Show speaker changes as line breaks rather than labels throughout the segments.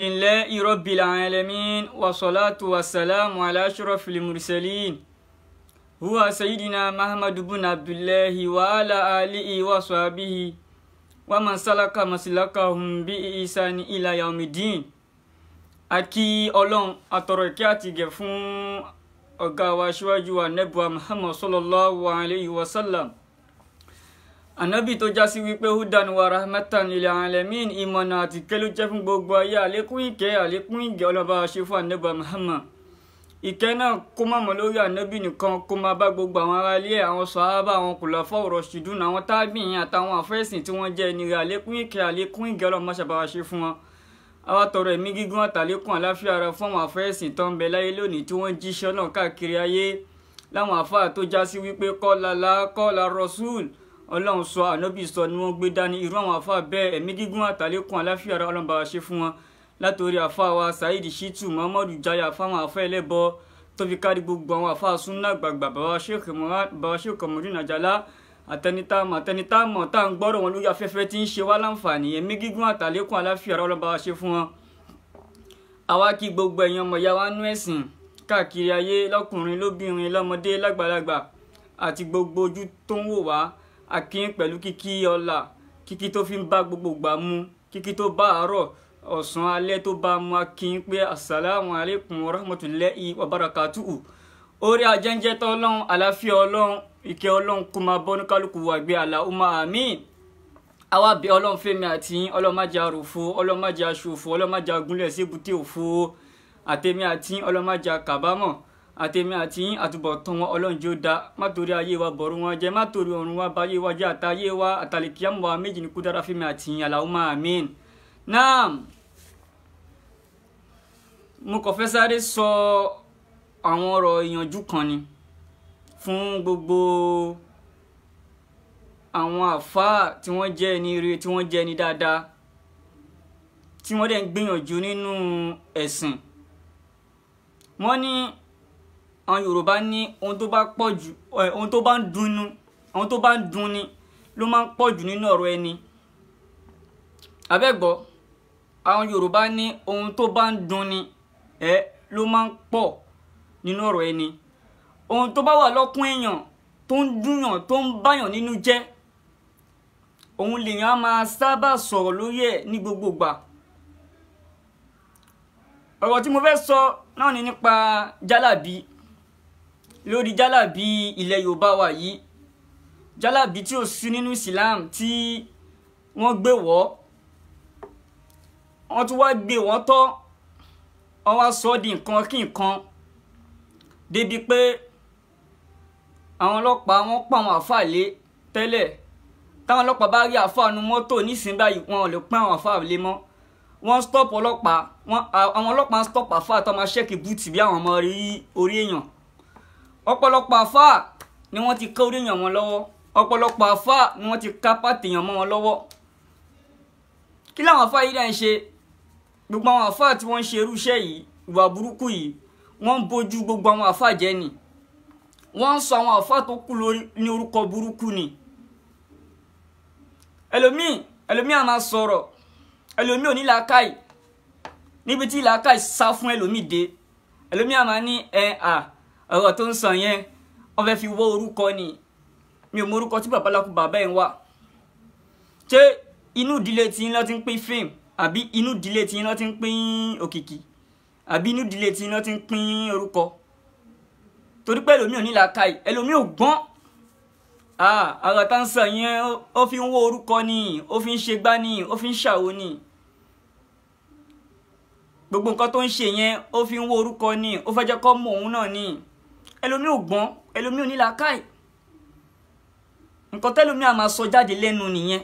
لله رب العالمين والصلاة والسلام على أشرف المرسلين هو سيدنا محمد بن عبد الله وعلى آله وصحبه ومن سلك مسلكهم بإحسان إلى يوم الدين. A kí Ọlọ́run, atọrọ ìkẹ́ àti ìgẹ̀ fún ọ̀gá wa aṣíwájú wa nẹ́bùa Muhammad sallallahu alayhi wa sallam, ànábì tó já sí wípé hudan wa rahmatan lil alamin, ìmọ̀nà àti ìkẹ́ ló jẹ́ fún gbogbo ayé. Àlékún ìkẹ́, àlékún ìgẹ̀ ọlọ́ba ṣe fún ànábì Muhammad. Ìkẹ́ náà kó má mọ́ lórí ànábì nìkan, kó má bá gbogbo àwọn ará ilé, àwọn sàhábà, àwọn khulafa rashidun, àwọn tábìyìn àtàwọn àfẹ́sìn tí wọ́n jẹ́ ẹni rẹ̀. Àlékún ìkẹ́, àlékún ìgẹ̀ ọlọ́ba ṣàbáwá ṣe fún wọn. Àwa tọrọ ẹ̀mí gígùn àtàlékún àláfíà ara fún àwọn àfẹ́sìn tó ń bẹ láyé lónìí tí wọ́n jíṣẹ́ náà káàkiri ayé, láwọn àfáà tó já sí wípé kọ́lá la kọ́lá rasul, Ọlọ́run sọ, ànábì sọ ni wọ́n gbé dání. Irú àwọn àfáà bẹ́ẹ̀, ẹ̀mí gígùn àtàlékún àláfíà ara Ọlọ́run bá wa ṣe fún wọn. Látòrí àfáà wa Saheed Shittu, Muhammadu Jaya, fáwọn àfáà ẹlẹ́bọ tó fi kárí gbogbo àwọn àfáà súnà gbàgbà, bàbá Sheikh Kamorudeen Ajala, àtẹnitámọ̀ àtẹnitámọ̀ tá à ń gbọ́rọ̀ wọn lórí afẹ́fẹ́ tí ń ṣe wá láǹfààní. Ẹ̀mí gígùn àtàlékún àláfíà ara Ọlọ́run bá wa ṣe fún wọn. Àwa kí gbogbo ẹ̀yin ọmọ ìyá wa nú ẹ̀sìn káàkiri ayé, lọ́kùnrin lóbìnrin, lọ́mọdé lágbàlagbà, àti gbogbo ojú tó ń wò wá. A kí yín pẹ̀lú kíkí ọlá, kíkí tó fi ń bá gbogbo gbà mu, kíkí tó bá àárọ̀, ọ̀sán, alẹ́ tó bá mu. A kí yín pé assalamu alaikum warahmatullahi wabarakatuhu. Orí ajẹ́njẹ́ tọ́lọ́run, àláfíà Ọlọ́run, ìkẹ́ Ọlọ́run kó máa bọ́ ní kálukú wa gbé, Allahumma àmín. Àwa bẹ̀ Ọlọ́run fẹ́mi àti yín, Ọlọ́run má jẹ́ àròfo, Ọlọ́run má jẹ́ aṣòfo, Ọlọ́run má jẹ́ agúnlẹ̀ sí èbúté òfo. Àtẹ̀mí àti yín, Ọlọ́run má jẹ́ àkàbámọ̀. Àtẹ̀mí àti yín, àtúbọ̀tán wọn Ọlọ́run jẹ́ ó da. Má torí ayé wa bọ̀rù wọn jẹ́, má torí ọ̀run wa báyé wa jẹ́, àtayé wa àtàlẹ́kíyàmù wa méjì ní kú dára fẹ́mi àti yín, Allahumma àmín. Naam, mo kàn fẹ́ sáré sọ àwọn ọ̀rọ̀ ìyànjú kan ni fún gbogbo àwọn àfáà tí wọ́n jẹ́ ẹni ire, tí wọ́n jẹ́ ẹni dáadáa, tí wọ́n dẹ̀ ń gbìyànjú nínú ẹ̀sìn. Wọ́n ní àwọn Yorùbá ní ohun tó bá pọ̀ jù, ohun tó bá ń dunni, ohun tó bá ń dunni ló máa ń pọ̀ jù nínú ọ̀rọ̀ ẹni. Abẹ́gbọ́, àwọn Yorùbá ní ohun tó bá ń dunni ló máa ń pọ̀ nínú ọ̀rọ̀ ẹni. Ohun tó bá wà lọ́kùn èèyàn tó ń dúnyàn, tó ń báyàn nínú jẹ́, òun lèèyàn á máa sábà sọ̀rọ̀ lórí ẹ̀ ní gbogbo ìgbà. Ọ̀rọ̀ tí mo fẹ́ sọ náà ni nípa jálàbí, lórí jálàbí ilẹ̀ Yorùbá wa yìí, jálàbí tí ò sí nínú Islam tí wọ́n gbé wọ́, wọ́n tún wá gbé wọ́n tọ́, wọ́n wá sọ ọ́ di nǹkan kí nǹkan, débi pé àwọn ọlọ́pàá wọ́n pa àwọn àfáà lé tẹ́lẹ̀. Táwọn ọlọ́pàá bá rí àfáà nu mọ́tò nísìnyí báyìí, wọn ò lè pín àwọn àfáà lé mọ́. Wọ́n stop ọlọ́pàá, àwọn ọlọ́pàá ń stop àfáà tó máa ṣẹ́ẹ̀kì búùtì bí àwọn ọmọ rí orí èèyàn. Ọ̀pọ̀lọpọ̀ àfáà ni wọ́n ti ká orí èèyàn wọn lọ́wọ́, ọ̀pọ̀lọpọ̀ àfáà ni wọ́n ti ká pàtì èèyàn mọ́ wọn lọ́wọ́. Kí làwọn àfáà yìí dẹ̀ ń ṣe? Gbogbo àwọn àfáà tí wọ́n ń ṣe irú iṣẹ́ yìí, ìwà burúkú yìí, wọ́n ń bojú gbogbo àwọn àfáà jẹ́ ni. Wọ́n ń sọ àwọn àfáà tó kú lórí ní orúkọ burúkú ni. Ẹlòmíì á máa sọ̀rọ̀, ẹlòmíì ò ní làákàyè, níbi tí làákàyè sá fún ẹlòmíì dé. Ẹlòmíì á máa ní ọ̀rọ̀ tó ń sọ yẹn, wọ́n fẹ́ fi wọ́ orúkọ ni. Mi ò mọ orúkọ tí babaláku bàbá ẹ̀ ń wà. Ṣé inú ìdílé tí ń lọ ti ń pín fíìmù, àbí inú ìdílé tí ń lọ ti ń pín òkìkí, àbí inú ìdílé tí iná ti ń pín orúkọ? Torí pé ẹlòmíì ò ní làákàyè, ẹlòmíì ò gbọ́n. Ara tá ń sọ yẹn, ó fi ń wó orúkọ ni, ó fi ń ṣe gbá ni, ó fi ń ṣàwo ni. Gbogbo nǹkan tó ń ṣe yẹn, ó fi ń wó orúkọ ni, ó fẹ́ jẹ́ kó mọ òun náà ni. Ẹlòmíì ò gbọ́n, ẹlòmíì ò ní làákàyè. Nǹkan tẹ́lòmíì á máa sọ jáde lẹ́nu nìyẹn.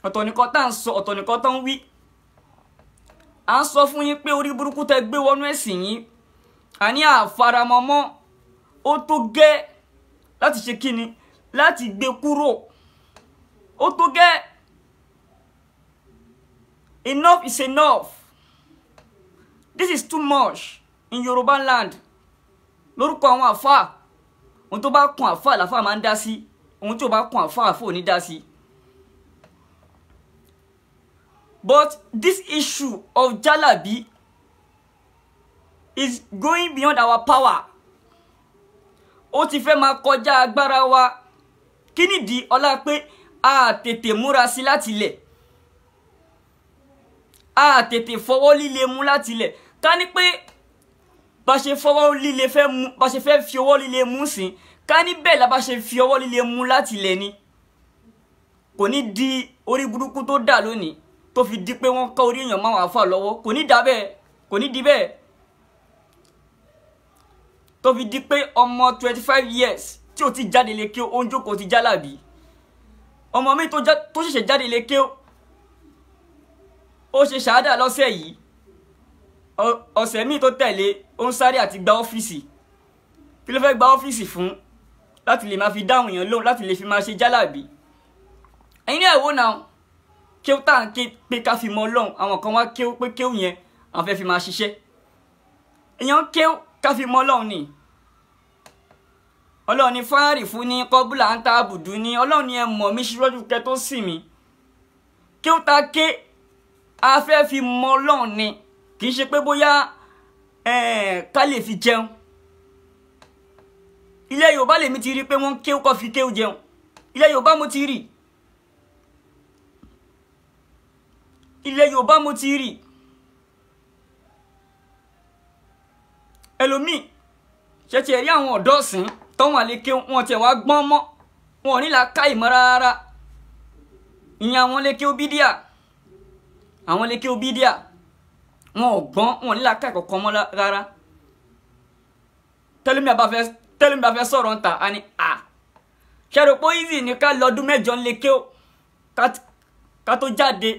Ọ̀tọ̀ nìkan tá ń sọ, ọ̀tọ̀ nìkan tó ń wí. À ń sọ fún yín pé orí burúkú tẹ gbé wọnú ẹ̀sìn yín, àní àfaramọ́mọ́, ó tó gẹ́ láti ṣe kíni, láti gbé kúrò. Ó tó gẹ́. Enough is enough. This is too much in Yoruba land. Lórúkọ àwọn àfáà, ohun tó bá kun àfáà làfáà máa ń dá sí, ohun tí ò bá kun àfáà àfáà ò ní dá sí. But this issue of jalabi is going beyond our power. Ó ti fẹ́ máa kọjá agbára wa. Kí nìdí? Ọlá pé a tètè múra sí láti ilẹ̀, a tètè fọwọ́ líle mú láti ilẹ̀. Ká ní pé bá ṣe fọwọ́ líle fẹ́ mú, bá ṣe fẹ́ fi ọwọ́ líle mú sí, ká ní bẹ́ẹ̀ la bá ṣe fi ọwọ́ líle mú láti ilẹ̀ ni, kò ní di orí burúkú tó dà lónìí, tó fi di pé wọ́n kọ́ orí èèyàn máa wà fà lọ́wọ́. Kò ní dà bẹ́ẹ̀, kò ní di bẹ́ẹ̀. Tó fi di pé ọmọ 25 years tí ò ti jáde lè kí ó ń jókòó ti jálàbí. Ọmọ mi tó ṣẹ̀ṣẹ̀ jáde lè kí ó ṣe ṣàádà lọ́sẹ̀ yìí, ọ̀sẹ̀ míì tó tẹ̀lé ó ń sáré àti gba ọ́fíìsì. Kí ló fẹ́ gba ọ́fíìsì fún? Láti lè máa fi dáhùn èèyàn lóhùn, láti lè fi máa ṣe jálàbí. Ẹ̀yin náà wò náà, kí ó tà ń ké pé ká fi mọ Ọlọ́run, àwọn kan wá kéwú pé kéwú yẹn àwọn fẹ́ fi máa ṣiṣẹ́. Èèyàn kéwú ká fi mọ Ọlọ́run ni. Ọlọ́run ni fáàrì fún ní kọ́bùlà ń ta àbùdù ní. Ọlọ́run ni ẹ mọ̀ mí síwájú kẹ́ tó sìn mí. Kéwú ta ké a fẹ́ fi mọ Ọlọ́run ni, kì í ṣe pé bóyá ká lè fi jẹun. Ilẹ̀ Yorùbá lèmi ti rí pé wọ́n kéwú kọ́ fi kéwú jẹun. Ilẹ̀ Yorùbá mo ti rí. Ilẹ̀ Yorùbá mo ti rí. Ẹlòmíì ṣe ti rí àwọn ọ̀dọ́ ọ̀sìn tọ́wọ́n àlékè wọn tiẹ̀ wá gbọ́n mọ́, wọn ò ní là ká ìmọ̀ rárá. Ìyẹn àwọn lékè obídíà, àwọn lékè obídíà wọn ò gbọ́n, wọn ò ní là ká ìkọ̀kan mọ́ rárá. Tẹ́lẹ̀mí bá fẹ́ sọ̀rọ̀ ń ta, a ní à ṣẹ́rò pé easy ní ká lọ́dún mẹ́jọ ń lékè ká tó jáde.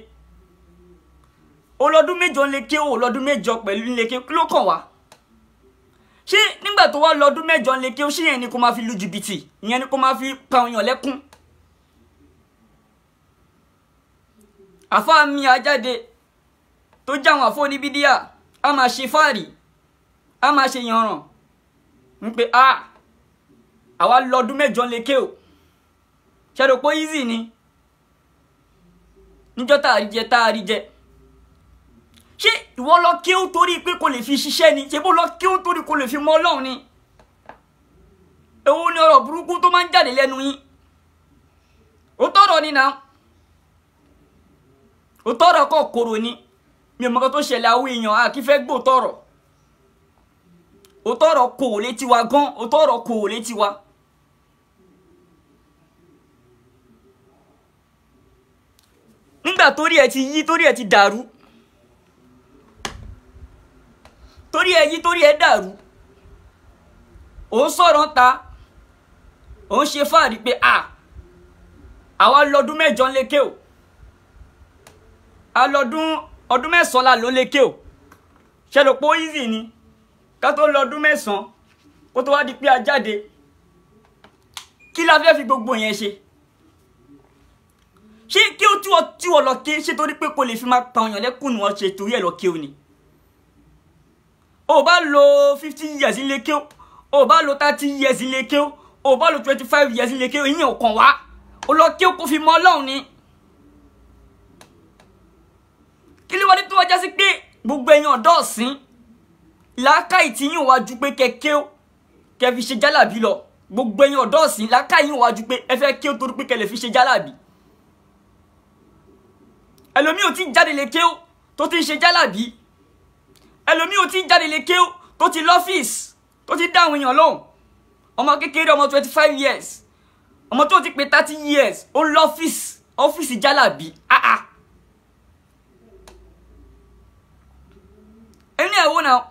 Ó lọ́dún mẹ́jọ ń lékè, ó lọ́dún mẹ́jọ pẹ̀lú ń lékè, kí ló kàn wá? Ṣé nígbà tó wá lọ́dún mẹ́jọ ń lékè, ṣé yẹn ni kó máa fi lu jìbìtì, ìyẹn ni kó máa fi pa èèyàn lẹ́kún? Àfáà mi ajáde tó jẹ́ àwọn àfọ́ oníbídíà, a máa ṣe fáàrí, a máa ṣe yanràn ń pé a àwa lọ́dún mẹ́jọ ń lékè o. Ṣẹ́rò pé easy ni níjọ́ tá a rí jẹ, tá a rí jẹ. Ṣé ìwọ lọ kí ó torí pé kò lè fi ṣiṣẹ́ ni? Ṣé bó lọ kí ó torí kò lè fi mọ Ọlọ́run ni? Èwo ni ọ̀rọ̀ burúkú tó máa ń jáde lẹ́nu yín? Ó tọ̀rọ̀ ni náà, ó tọ̀rọ̀ kọ̀ kòrò ni. Mi ò mọ̀ kan tó ṣẹlẹ̀ àwọn èèyàn a kì í fẹ́ gbọ́ tọ̀rọ̀. Ó tọ̀rọ̀ kò létí wa gan, ó tọ̀rọ̀ kò létí wa. Nígbà torí ẹ ti yí, torí ẹ ti dàrú, torí ẹ yí, torí ẹ dàrú, ò ń sọ̀rọ̀ ta, ò ń ṣe fáàrí pé à àwa lọ́dún mẹ́jọ ń lékè o, a lọ́dún ọdún mẹ́sàn-án la ló ń lékè o. Ṣe ló pé easy ni ká tó lọ́dún mẹ́sàn-án kó tó wá di pé a jáde? Kí la fẹ́ fi gbogbo yẹn ṣe? Ṣé kí ó tí wọ́n lọ ké, ṣé torí pé kò lè fi máa pa ọyàn lẹ́kùn ni wọ́n ṣe torí ẹ̀ lọ ké o ni? O bá lo 50 years nílé ké o, o bá lo 30 years nílé ké o, o bá lo 25 years nílé ké o, ìyẹn ò kàn wá. O lọ ké o kò fi mọ Ọlọ́run ni. Kí ló wá dé tó wá já sí pé gbogbo ẹ̀yin ọ̀dọ́ ọ̀sìn làákàyè tí yín wá ju pé kẹ ké o kẹ fi ṣe jálàbí lọ? Gbogbo ẹ̀yin ọ̀dọ́ ọ̀sìn làákàyè yín wá ju pé ẹ fẹ́ ké o torí pé kẹ lè fi ṣe jálàbí. Ẹlòmíì ò tí jáde lè ké o tó ti ń ṣe jálàbí. Ẹlòmíì ò tí jáde lè ké o tó ti lọ́fíìsì, tó ti dá àwọn èèyàn lóhùn. Ọmọ kékeré, ọmọ 25 years, ọmọ tó ti pé 30 years, ó lọ́fíìsì, ọ́fíìsì jálàbí. Ah ah. Ẹni ẹ̀ wò náà,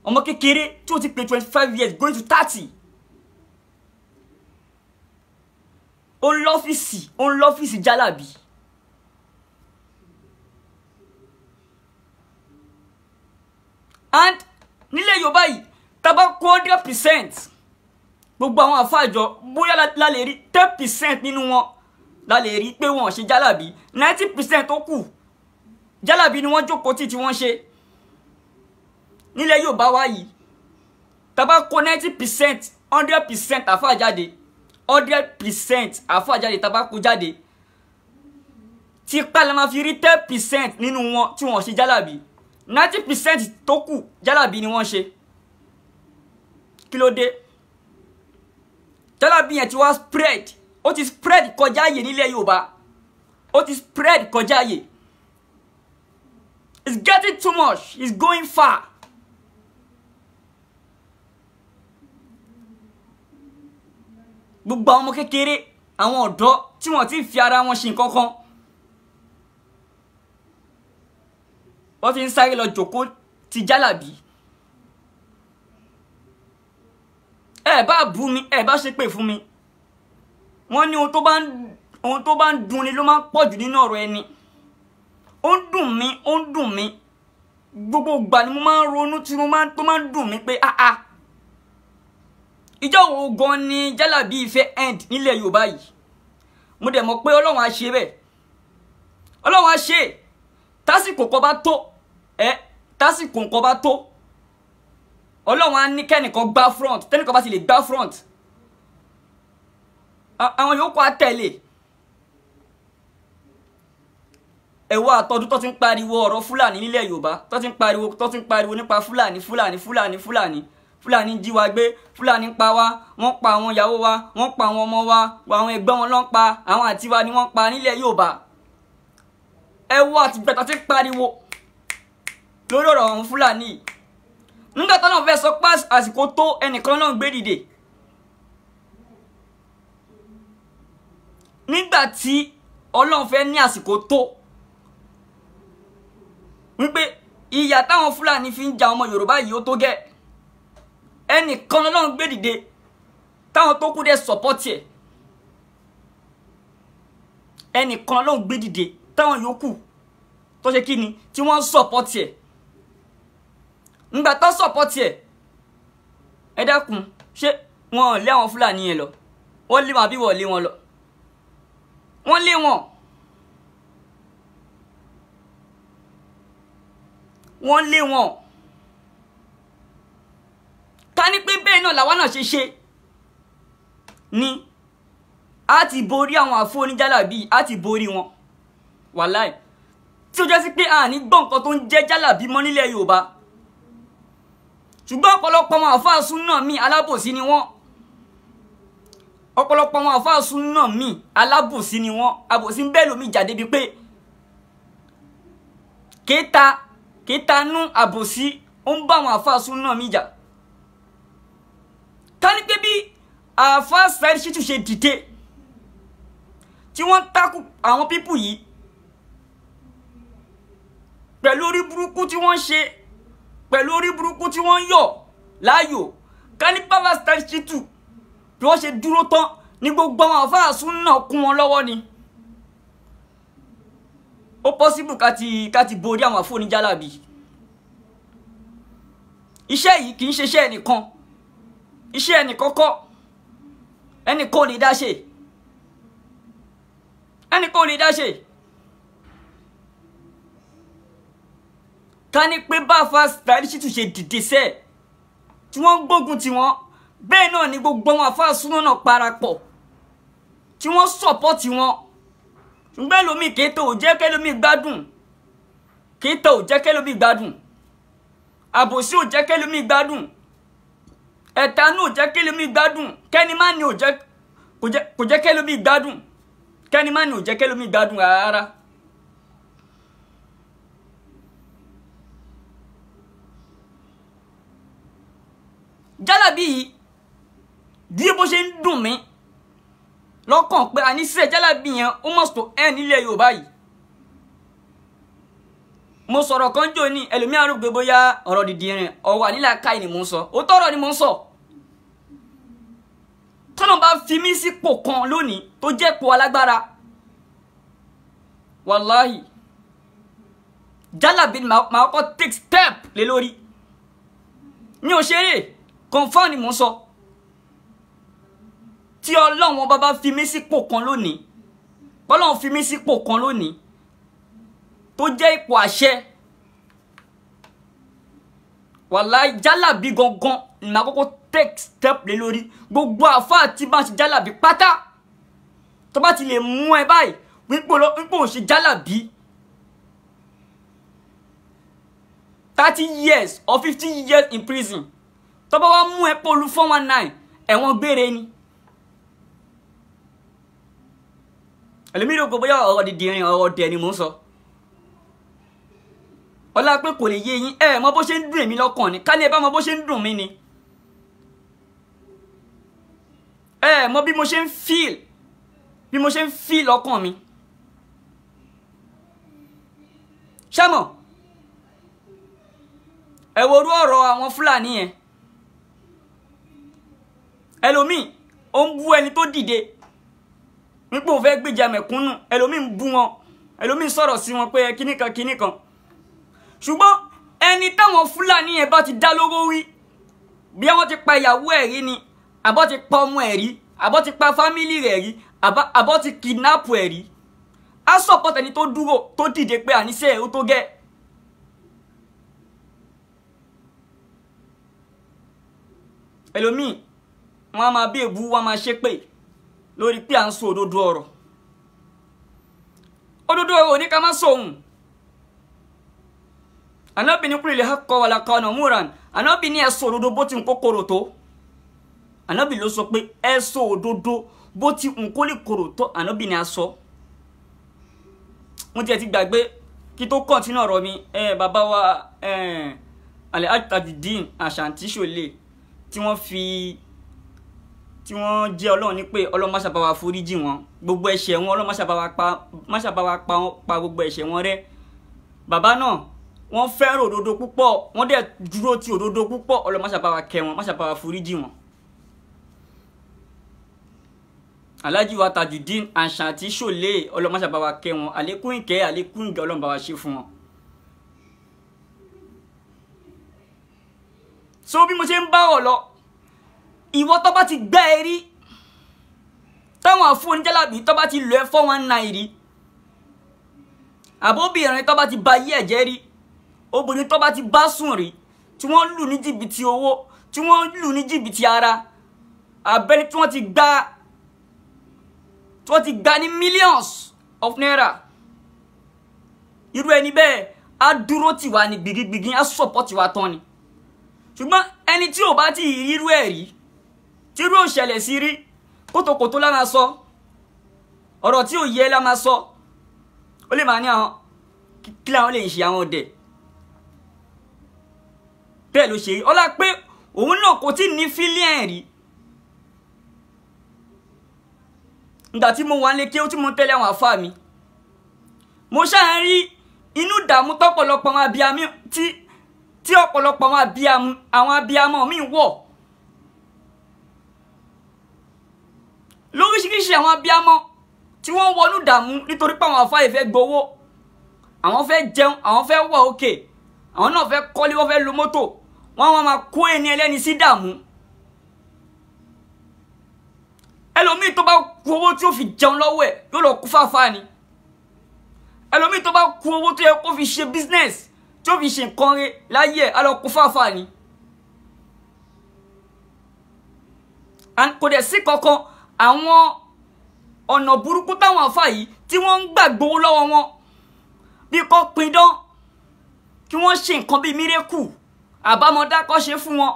ọmọ kékeré tó ti pé 25 years going to 30, ó lọ́fíìsì, ó lọ́fíìsì jálàbí. And nílẹ̀ Yorùbá yìí, tá bá kó 100% gbogbo àwọn àfáàjọ, bóyá la lè rí 10% nínú wọn la lè rí pé wọn ò ṣe jálàbí. 90% tó kù jálàbí ni wọ́n jókòó tí wọ́n ṣe. Nílẹ̀ Yorùbá wa yìí, tá bá kó 90%, 100% àfáà jáde, 100% àfáà jáde, tá bá kó jáde, Tipa la máa fi rí 10% nínú wọn tí wọ́n ṣe jálàbí. 90% tó kù jálàbí ni wọ́n ṣe. Kí ló dé? Jálàbí yẹn ti wá spread. Ó ti spread kọjá àyè nílẹ̀ Yorùbá. Ó ti spread kọjá àyè. It's getting too much. It's going far. Gbogbo àwọn ọmọ kékeré, àwọn ọ̀dọ́ tí wọ́n ti fi ara wọn ṣe nǹkan kan, wọ́n ti ń sáré lọ jòkó ti jálàbí. Ẹ bá bú mi, ẹ bá ṣépè fún mi. Wọ́n ní ohun tó bá ń dùn ni ló máa ń pọ̀jù nínú ọ̀rọ̀ ẹni. Ó ń dùn mí, ó ń dùn mí. Gbogbo ìgbà ni mo máa ń ronú tí mo máa tó máa ń dùn mí pé áá. Ìjọ wo gan ni jálàbí ìfẹ́ end nílẹ̀ Yorùbá yìí? Mo dẹ̀ mọ̀ pé Ọlọ́run á ṣe bẹ́ẹ̀. Ọlọ́run á ṣe. Tásìkò kan bá tó, tásìkò kan bá tó, Ọlọ́run á ní kẹ́nìkan gbá front. Tẹ́nìkan bá ti lè gbá front, àwọn yòókù á tẹ̀lé. Ẹ wá àtọ́dún tó ti ń pariwo ọ̀rọ̀ Fúlàní nílẹ̀ Yorùbá, tó ti ń pariwo nípa Fúlàní, Fúlàní, Fúlàní, Fúlàní. Fúlàní jí wa gbé, Fúlàní pa wá, wọ́n pa àwọn ìyàwó wa, wọ́n pa àwọn ọmọ wa, àwọn ẹ̀gbọ́n wọn ló ń pa, àwọn àǹtí wa ni wọ́n pa nílẹ̀ Yorùbá. Ẹ wá àtìgbà tó ti ń pariwo lórí ọ̀rọ̀ àwọn Fúlàní yìí. Nígbà tó náà fẹ́ sọ pé àsìkò tó, ẹnìkan náà gbé dìde. Nígbà tí Ọlọ́run fẹ́ ní àsìkò tó, wípé ìyà táwọn Fúlàní fi ń ja ọmọ Yorùbá yìí ó tó gẹ́, ẹnìkan Ọlọ́run gbé dìde táwọn tó kú dẹ̀ sọ̀pọ́tì ẹ̀. Ẹnìkan Ọlọ́run gbé dìde táwọn yòókù tó ṣe kí ni tí wọ́n ń sọ̀pọ́tì ẹ̀. Ńgbà tó sọ̀pọ́tì ẹ̀, ẹ dákun, ṣé wọn ò lé àwọn Fúlàní yẹn lọ? Wọ́n lé wọn àbí wọ́n lé wọn lọ? Wọ́n lé wọn. Wọ́n lé wọn. Ká ní pé bẹ́ẹ̀ náà làwa náà ṣe ṣe ni a ti borí àwọn àfọ oníjálàbí, a ti borí wọn. Wàláì. Tí ó jẹ́ sí pé a ní gbọ́ nǹkan tó ń jẹ́ jálàbí mọ́ nílẹ̀ Yorùbá. Ṣùgbọ́n ọ̀pọ̀lọpọ̀ àwọn àfáà súnà míì alábòsí ni wọ́n. Ọ̀pọ̀lọpọ̀ àwọn àfáà súnà míì alábòsí ni wọ́n. Àbòsí ń bẹ́ẹ̀ lómi jáde bíi pé kéta nú àbòsí ó ń bá àwọn àfáà súnà míì jà. Ká ní pé bí àfáà Saheed Shittu ṣe dìde tí wọ́n takú àwọn pípù yìí pẹ̀lú orí burúkú tí wọ́n ṣe, pẹ̀lú orí burúkú tí wọ́n yọ̀ láàyò, ká ní bàbá Saheed Shittu bí wọ́n ṣe dúró tán ní gbogbo àwọn àfáà súnà kún wọn lọ́wọ́ ni. Ó pọ́sibù ká ti borí àwọn àfọ oníjálàbí. Iṣẹ́ yìí kì í ṣe iṣẹ́ ẹnìkan, iṣẹ́ ẹnìkan kọ́, ẹnìkan ò lè dá ṣe, ẹnìkan ò lè dá ṣe. Ká ní pé bá àfáà Saheed Shittu ṣe dìde sẹ́ẹ̀ tí wọ́n ń gbógun tí wọ́n, bẹ́ẹ̀ náà ni gbogbo àwọn àfáà súnà náà parapọ̀ tí wọ́n sọ̀pọ́tì wọn. Ṣùgbọ́n ẹlòmíì kéétò ò jẹ́ kẹ́lòmíì gbádùn, kéétò ò jẹ́ kẹ́lòmíì gbádùn, àbòsí ò jẹ́ kẹ́lòmíì gbádùn, ẹ̀tanú ò jẹ́ kẹ́lòmíì gbádùn, kẹ́ni má ní kò jẹ́ kẹ́lòmíì gbádùn, kẹ́ni má ní ò jẹ́ kẹ́lòmíì gbádùn rárá. Jálàbí yìí bí bó ṣe ń dùn mí lọ́kàn pé àníṣe jálàbí yẹn ó mọ̀ tó ẹ̀ nílẹ̀ Yorùbá yìí. Mo sọ̀rọ̀ kan jò ní ẹlòmíà rò pé bóyá ọ̀rọ̀ dìdì rìn ọ̀wà nílà káì ni mò ń sọ, òótọ́ ọ̀rọ̀ ni mò ń sọ. Tọ́nà bá fi mí sípò kan lónìí tó jẹ́ ipò alágbára, wàláhì jálàbí ni màá kọ́ take step lé lórí. Mi ò ṣeré, confirm ni mò ń sọ. Tí Ọlọ́run bá bá fi mí sípò kan lónìí, Ọlọ́run fi mí sípò kan lónìí tó jẹ́ ipò àṣẹ, wàláhì jálàbí gangan ni màá kọ́kọ́ take step lé lórí. Gbogbo àfáà tí bá ń ṣe jálàbí pátá, tó bá ti lè mú ẹ báyìí, wípé òun ṣe jálàbí 30 years or 50 years in prison. Tó bá wá mú ẹ pọ̀lú 419 ẹ̀wọ̀n gbére ni. Ẹlòmíràn kò bóyá ọ̀rọ̀ dìdìrín ọ̀rọ̀ ọ̀dẹ̀ ni mò ń sọ. Ọlá pé kò lè yé yín, ẹ mọ bó ṣe ń dùn èmi lọ́kàn ni, ká lè bá mọ bó ṣe ń dùn mí ni. Ẹ mọ bí mo ṣe ń feel, bí mo ṣe ń feel lọ́kàn mi. Ṣámọ̀, ẹ wo orú ọ̀rọ̀ àwọn Fúlàní yẹn. Ẹlòmíì ó ń bú ẹni tó dìde nípò fẹ́ gbèjà mẹ̀kúnnù, ẹlòmíì ń bú wọn, ẹlòmíì ń sọ̀rọ̀ sí wọn pé kíní kan kíní kan. Ṣùgbọ́n ẹni táwọn Fúlàní yẹn bá ti dá lóró rí, bí wọ́n ti pa ìyàwó ẹ̀ rí ni, àbọ̀ ti pa ọmọ ẹ̀ rí, àbọ̀ ti pa fámìlì rẹ̀ rí, àbọ̀ ti kidnap ẹ̀ rí, á support ẹni tó dúró tó dìde pé àníṣe ẹ̀ ó tó gẹ́. Ẹlòmíì wọn á máa bí èbú, wọn á máa ṣépè lórí pé à ń sọ òdodo ọ̀rọ̀. Òdodo ọ̀rọ̀ ní ká má sọ òun. Ànábì ní kúrìlẹ̀ akọ wà lákọ ọ̀nà múran. Ànábì ní ẹ sọ òdodo bó ti ń kó korò tó. Ànábì ló sọ pé ẹ sọ òdodo bó ti ń kó lè korò tó. Ànábì ní a sọ. Mo tiẹ̀ ti gbàgbé kí tó kọ̀ntínú ọ̀rọ̀ mi. Bàbá wa Alhaji Tajudeen Ashanti Ṣòlè tí wọ́n fi tí wọ́n jẹ́ Ọlọ́run ní pé Ọlọ́run má ṣe bá wa foríjì wọn, gbogbo ẹ̀ṣẹ̀ wọn Ọlọ́run má ṣe bá wa pa gbogbo ẹ̀ṣẹ̀ wọn rẹ́. Bàbá náà wọ́n fẹ́ràn òdodo púpọ̀, wọ́n dẹ̀ dúró ti òdodo púpọ̀. Ọlọ́run má ṣe bá wa kẹ́ wọn, má ṣe bá wa foríjì wọn. Alhaji wa Tajudeen Ashanti Ṣòlè, Ọlọ́run má ṣe bá wa kẹ́ wọn, àlékún ìkẹ́ àlékún ìgẹ̀ Ọlọ́run bá wa ṣe fún wọn. So bí mo ṣe ń bá ọ lọ, ìwọ tó bá ti gbá ẹ rí, táwọn àfọ̀njẹ́lábí tó bá ti lò ẹ́ 419 rí, àbóbìnrin tó bá ti ba yí ẹ̀jẹ̀ rí, obìnrin tó bá ti bá sùn rí, tí wọ́n lù ní jìbìtì owó, tí wọ́n lù ní jìbìtì ara, abẹ́ni tí wọ́n ti gbá, tí wọ́n ti gbá ní millions of naira, irú ẹni bẹ́ẹ̀ á dúró tì wá ní gbìgígbìgí, á support wa tán ni. Ṣùgbọ́n ẹni tí ò bá ti rírú ẹ̀ rí, tí irú òṣẹlẹ̀ sí rí, kótókótó la máa sọ, ọ̀rọ̀ tí ò yẹ la máa sọ. Ó lè máa ní àwọn kí làwọn lè ṣe àwọn ọ̀dẹ̀. Bẹ́ẹ̀ ló ṣe rí. Ọlá pé òun náà kò tí ní fílíọ̀n rí. Ìgbà tí mo wà nílé kí ó tí mo tẹ́lẹ̀ àwọn àfáà mi, mo ṣáà ń rí inú ìdààmú tọ́pọ̀lọpọ̀ àwọn abiyamí tí ọ̀pọ̀lọpọ̀ àwọn abiyamọ mi wọ̀. Lóríṣiríṣi àwọn abiyamọ tí wọ́n wọnú dààmú nítorí pé àwọn àfáà fẹ́ gbowó, àwọn fẹ́ jẹun, àwọn fẹ́ wà òkè, àwọn náà fẹ́ kọ́lé, wọ́n fẹ́ lo mọ́tò, wọ́n wọ́n máa kó ẹni ẹlẹ́ni sí dààmú. Ẹlòmíì tó bá kú owó tí ó fi jẹun lọ́wọ́ ẹ̀ yóò lọ kú fáfáà ni. Ẹlòmíì tó bá kú owó tó yẹ kó fi ṣe business, tí ó fi ṣe nǹkan rẹ̀ láyé ẹ̀, á lọ kú fáfáà ni. Kò dẹ̀ sí kankan àwọn ọ̀nà burúkú táwọn àfáà yìí tí wọ́n ń gbà gbowó lọ́wọ́ wọn, bí kò pidán, kí wọ́n ṣe nǹkan bíi mírèkù àbámọ́dá kọ́ ṣe fún wọn.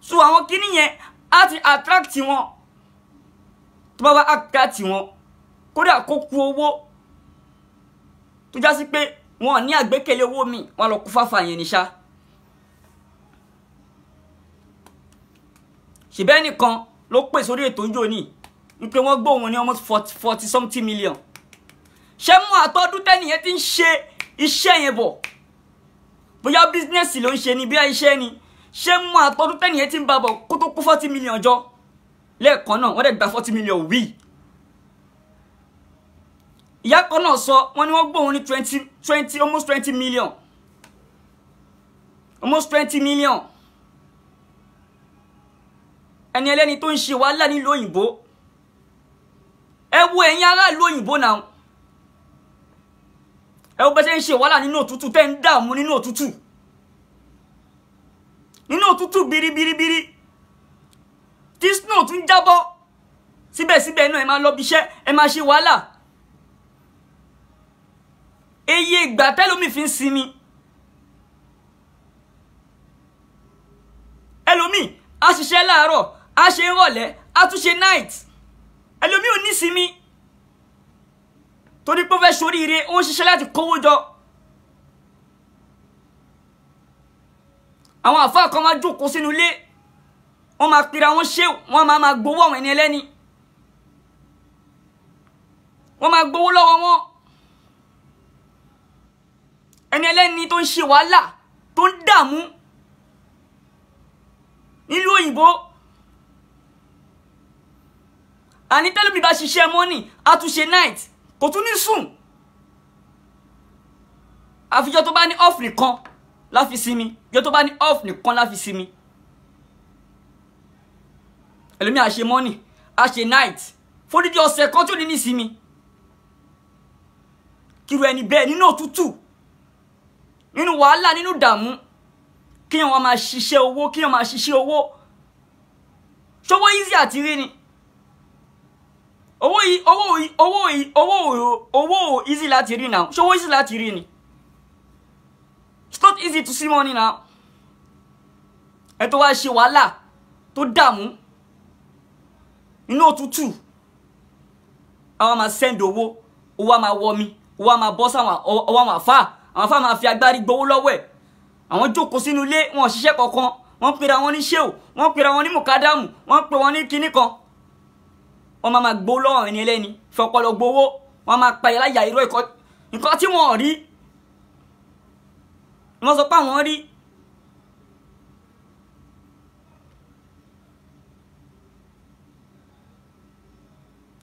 So àwọn kíní yẹn á ti attract wọn. Tó bá wá attract wọn, kódà kó ku owó tó já sí pé wọn ò ní àgbékẹ̀lé owó mi, wọn lọ kú fáfá yẹn ní ṣá. Ṣèbẹ́ nìkan ló pè sórí ètò ìjọ ní wípé wọ́n gbóhùn ní almost 40 something million. Ṣé mú àtọ́dún tẹ́nìyẹn ti ń ṣe iṣẹ́ yẹn bọ̀? Bóyá bísínẹ́sì ló ń ṣe ni, bí iṣẹ́ ni. Ṣé mú àtọ́dún tẹ́nìyẹn ti ń bá bọ̀ kó tó kó 40 million jọ? Lẹ́ẹ̀kan náà wọ́n dẹ̀ gba 40 million wí. Ìyá kan náà sọ wọ́n ní wọ́n gbóhùn ní 20 almost 20 million. Almost 20 million. Ẹni ẹlẹ́ni tó ń ṣe wàhálà nílùú òyìnbó. Ẹ wo ẹ̀yin aráàlú òyìnbó náà. Ẹ wo bẹ́ ṣe ń ṣe wàhálà nínú òtútù, tẹ́ ń dààmú nínú òtútù. Nínú òtútù biribiribiri. Tí snow tún jábọ́. Síbẹ̀síbẹ̀ náà ẹ máa lọ bí iṣẹ́, ẹ máa ṣe wàhálà. Eye ìgbà tẹ́lómi fi ń sinmi. Ẹlòmíì a ṣiṣẹ́ láàárọ̀, a ṣe ìrọ̀lẹ́, a tún ṣe night. Ẹlòmíì ò ní sinmi. Torí pé ó fẹ́ ṣoríire, ó ń ṣiṣẹ́ láti kówó jọ. Àwọn àfáà kan máa jókòó sínú ilé, wọ́n máa pera wọn ṣé, wọ́n máa gbowó àwọn ẹni ẹlẹ́ni. Wọ́n máa gbowó lọ́wọ́ wọn. Ẹni ẹlẹ́ni tó ń ṣe wàhálà, tó ń dààmú nílùú òyìnbó. Àní tẹ́lómi bá ṣiṣẹ́ morning, a tún ṣe night, kò tún ní sùn. Àfijọ́ tó bá ní off nìkan la fi sinmi, ìjọ́ tó bá ní off nìkan la fi sinmi. Ẹlòmíì a ṣe morning, a ṣe night, fódìdí ọ̀sẹ̀ kan tó ní ní sinmi. Kíru ẹni bẹ́ẹ̀ nínú òtútù, nínú wàhálà, nínú ìdààmú, kíyàn wọn máa ṣiṣẹ́ owó, kíyàn máa ṣiṣẹ́ owó. Ṣọwọ́ easy àti rí ni. Owó easy láti rí now. Ṣọwọ́ easy láti rí ni. It's not easy to see money now. Ẹ tó wá ṣe wàhálà tó dààmú nínú òtútù, àwọn máa send owó, owó á máa wọ mi, owó á máa bọ́ sáwọn ọwọ́ àwọn àfáà, àwọn àfáà máa fi agbárí gbowó lọ́wọ́ ẹ̀. Àwọn jókòó sínú ilé, wọn ò ṣiṣẹ́ kankan, wọ́n pera wọn ní ṣéwù, wọ́n pera wọn ní mùkádàmù, wọ́n pe wọn ní kinní kan. Wọ́n máa gbowó lọ́wọ́ ẹni ẹlẹ́ni, fọpọlọ gbowó, wọ́n máa pa ìyáláyà irọ́ nǹkan tí wọ́n rí. Wọ́n sọ pé àwọn rí.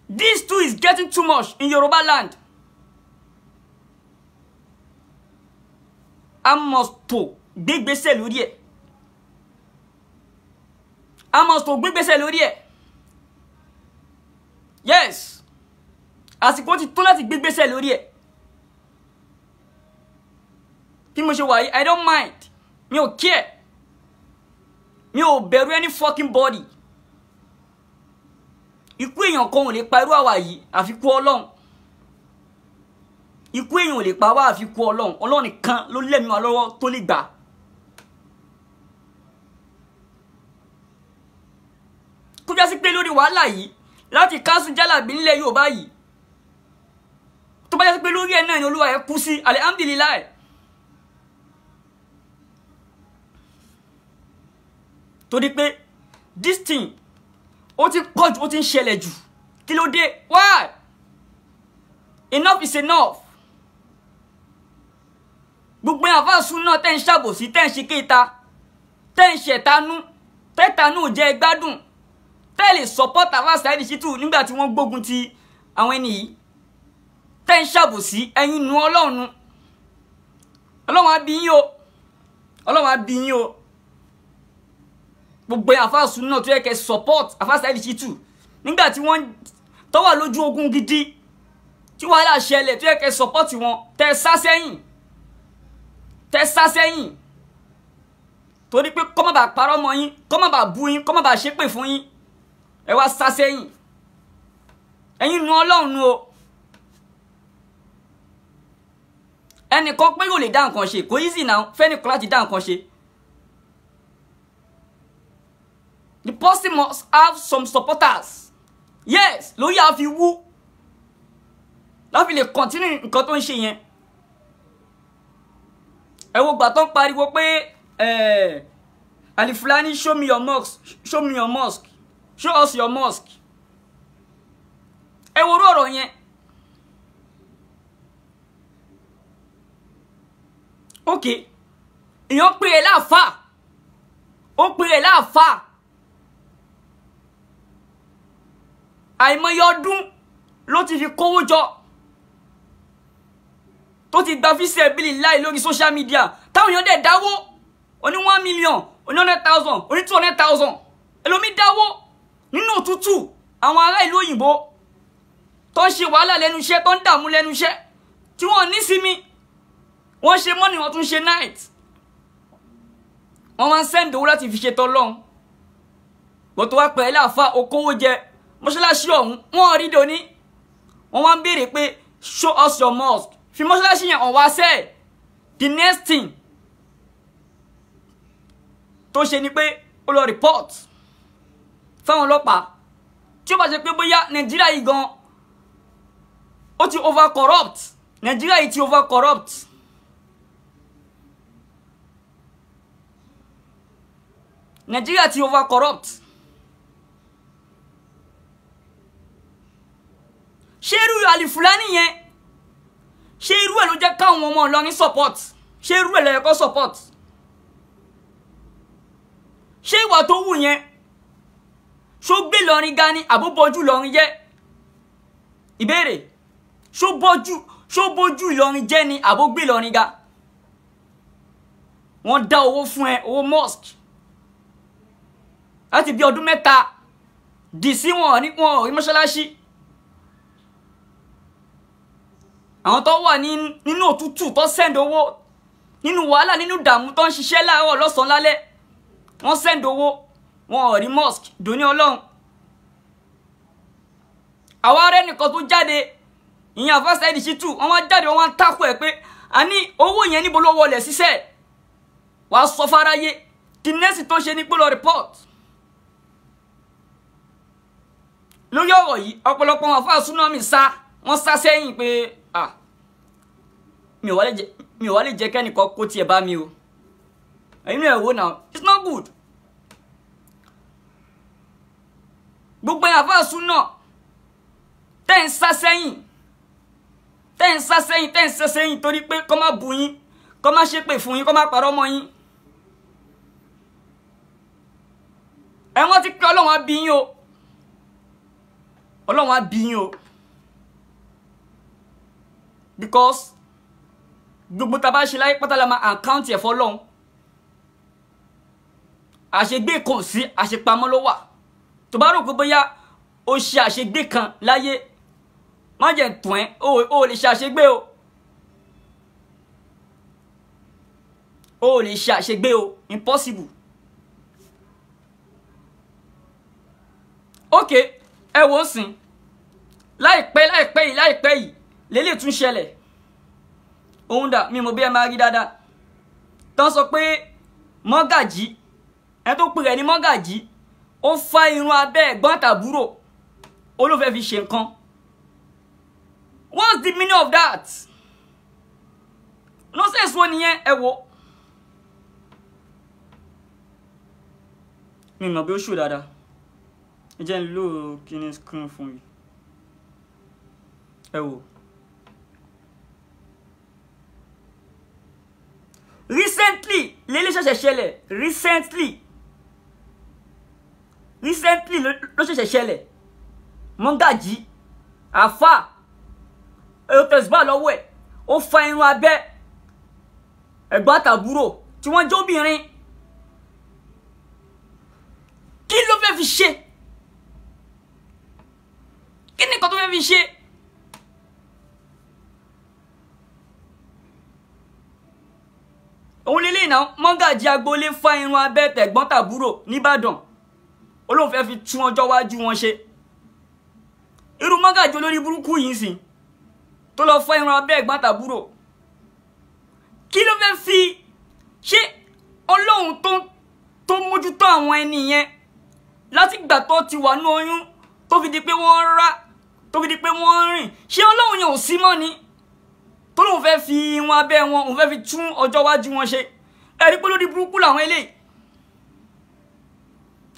This too is getting too much in Yoruba land. A must to gbégbésẹ̀ lórí ẹ̀. A must to gbégbésẹ̀ lórí ẹ̀. Yes. Àsìkò ti tó láti gbégbésẹ̀ lórí ẹ̀. Bí mo ṣe wà yìí, I don't mind. Mi ò care. Mi ò bẹ̀rù any fucking body. Ikú èèyàn kan ò lè pa irú àwa yìí, àfi kú Ọlọ́run. Ikú èèyàn ò lè pa wá, àfi kú Ọlọ́run. Ọlọ́run nìkan ló lẹ́mìí wa lọ́wọ́ tó lè gbà. Kó já sí pé lórí wàhálà yìí, láti káńsù jálàbí nílẹ̀ Yorùbá yìí, tó bá já sí pé lórí ẹ̀ náà ni Olúwa ẹ̀ kú sí, alhamdulillah. Torí pé this thing ó ti pọ̀ jù, ó ti ń ṣẹlẹ̀ jù. Kí ló dé? Why? Enough is enough. Gbogbo àfáàsùn náà tẹ́ ń ṣàbòsí, tẹ́ ń ṣe kéta, tẹ́ ń ṣẹ̀tanú, tẹ́tanú jẹ́ gbádùn, tẹ́ lè support Alfa Saheed Shittu nígbà tí wọ́n gbógun ti àwọn ẹni yìí, tẹ́ ń ṣàbòsí, ẹ̀yin nu Ọlọ́run. Ọlọ́run á bí yín o. Ọlọ́run á bí yín o. Gbogbo àfáàsùn náà tó yẹ kẹ́ support Alfa Saheed Shittu nígbà tí wọ́n tó wà lójú ogun gidi, tí wàhálà ṣẹlẹ̀, tó yẹ kẹ́ support wọn, tẹ́ sá sẹ́yìn, tẹ́ sá sẹ́yìn, torí pé kó má bàa parọ́ mọ́ yín, kó má bàa bú yín, kó má bàa ṣépè fún yín, ẹ wá sá sẹ́yìn. Ẹ̀yin nu Ọlọ́run nu o. Ẹnìkan pé yóò lè dá nǹkan ṣe, kò easy now fẹ́nìkan láti dá nǹkan ṣe. The person must have some supporters. Yes, lórí àfi wú láfi lè continue nǹkan tó ń ṣe yẹn. Ẹ wo gbà tó ń pariwo pé Alifulani, show me your mosque, show me your mosque, show us your mosque. Ẹ wo orú ọ̀rọ̀ yẹn. Ok, èèyàn pè é láàfáà, ó pè é láàfáà. Àìmọye ọdún ló ti fi kówó jọ, tó ti gba fíṣẹ̀ bílì láì lórí social media, táwọn èèyàn dẹ̀ dáwó, oní 1 million, oní 100,000, oní 200,000, ẹlòmí dáwó nínú òtútù. Àwọn ará ìlú òyìnbó tó ń ṣe wàhálà lẹ́nu iṣẹ́, tó ń dààmú lẹ́nu iṣẹ́, tí wọ́n ní sinmi, wọ́n ṣe morning, wọ́n tún ṣe night, wọ́n máa ń send owó láti fi ṣe tọ́lọ́hún. Bó tó wá pẹ̀lú àfa okòwò jẹ mọ́ṣáláṣí ọ̀hún, wọ́n rí dòní, wọ́n wá ń béèrè pé show us your mosque, Fi mọ́ṣáláṣí yẹn hàn wá sẹ́ẹ̀. The next thing tó ṣe ni pé ó lọ report fáwọn ọlọ́pàá. Tí ó bá ṣe pé bóyá Nàìjíríà yìí gan ó ti over corrupt, Nàìjíríà yìí ti over corrupt. Nàìjíríà ti over corrupt. Ṣé irú Alifulani yẹn, ṣé irú ẹ̀ ló jẹ́ káwọn ọmọ Ìlọrin support? Ṣé irú ẹ̀ ló yẹ kó support? Ṣé ìwà tó wù yẹn ṣó gbé Ìlọrin ga ni àbó bójú Ìlọrin jẹ́? Ìbéèrè, ṣó bójú Ìlọrin jẹ́ ni àbó gbé Ìlọrin ga? Wọ́n dá owó fún ẹ, owó mosque, láti bí ọdún 3 dì sí wọn ní wọn ò rí mọ́ṣáláṣí. Àwọn tó wà nínú òtútù tó send owó, nínú wàhálà, nínú ìdààmú, tó ń ṣiṣẹ́ láàárọ̀ lọ́sàn-án lálẹ́, wọ́n send owó, wọn ò rí mosque dòní Ọlọ́run. Àwọn ará ẹnìkan tó jáde, ìyẹn Alfa Saheed Shittu, wọ́n wá jáde, wọ́n wá ń takò ẹ̀ pé àní owó yẹn níbo ló wọlé síṣẹ́, wàá sọ fáráyé. The next tó ṣe ni pé lọ report. Lórí ọ̀rọ̀ yìí ọ̀pọ̀lọpọ̀ wọn àfáà súnámì sá, wọ́n sá sẹ́yìn pé ah, mi ò wá lè jẹ́ kẹ́nìkan kó tiẹ̀ bá mi o. Ẹ̀yin ẹ̀ wò náà, it's not good. Gbogbo ẹ̀ àfáà súná tẹ́ ń sá sẹ́yìn, tẹ́ ń sá sẹ́yìn, tẹ́ ń sá sẹ́yìn torí pé kọ́ má bu yín, kọ́ má ṣépè fún yín, kọ́ má parọ́ mọ́ yín. Ẹ̀wọ̀n ti pé Ọlọ́run á bí yín o, Ọlọ́run á bí yín o. Because gbogbo tá a bá ṣe láyé pátá la máa àkáǹtì ẹ̀fọ́ Ọlọ́run. Àṣegbé kan sí àṣepamọ́ ló wà. Tó bá rò pé bóyá o ṣe àṣegbé kan láyé, má jẹ́ tún ẹ́, o lè ṣe àṣegbé o, o lè ṣe àṣegbé o, impossible. Ok, ẹ wò ó sìn, láìpẹ́ yìí lélẹ̀ tún ṣẹlẹ̀. Òun dà mí mo bí ẹ máa rí dáadáa. Tán sọ pé mọ́gàjí, ẹ tó pè rẹ̀ ní mọ́gàjí, ó fa irun abẹ́ ẹ̀gbọ́n àtàbúrò, ó ló fẹ́ fi ṣe nǹkan. What's the meaning of that? Nonsense wo nìyẹn? Ẹ wo, mi mọ̀ bí ó ṣù dáadáa. Ẹ jẹ́ ń lò kíní screen fún yìí. Ẹ wo. Recently lélẹ́ ṣẹ̀ṣẹ̀ ṣẹlẹ̀, recently ló ṣẹ̀ṣẹ̀ ṣẹlẹ̀. Mọ́gàjí àfà tẹ̀síbà lọ́wọ́ ẹ̀, ó fa irun abẹ́ ẹ̀gbọ́n àtàbúrò tí wọ́n jẹ́ obìnrin. Kí ló fẹ́ fi ṣe? Kí ni nǹkan tó fẹ́ fi ṣe? Òun lélẹ́yìn náà, mọ́gàjí agboolé fa irun abẹ́ tẹ̀gbọ́n tàbúrò nìbàdàn, ó lóun fẹ́ fi tún ọjọ́ iwájú wọn ṣe. Irú mọ́gàjí olórí burúkú yìí sìn tó lọ fa irun abẹ́ ẹ̀gbọ́n tàbúrò, kí ló fẹ́ fi ṣe? Ọlọ́run tó mójútó àwọn ẹni yẹn láti gbà tó ti wà ní oyún tó fi di pé wọ́n ń rá, tó fi di pé wọ́n ń rìn, ṣé Ọlọ́run yẹn ò sí mọ́ ni tó lóun fẹ́ fi irun abẹ́ wọn, òun fẹ́ fi tún ọjọ́ iwájú wọn ṣe? Ẹ̀rí pé lórí burúkú làwọn eléyìí,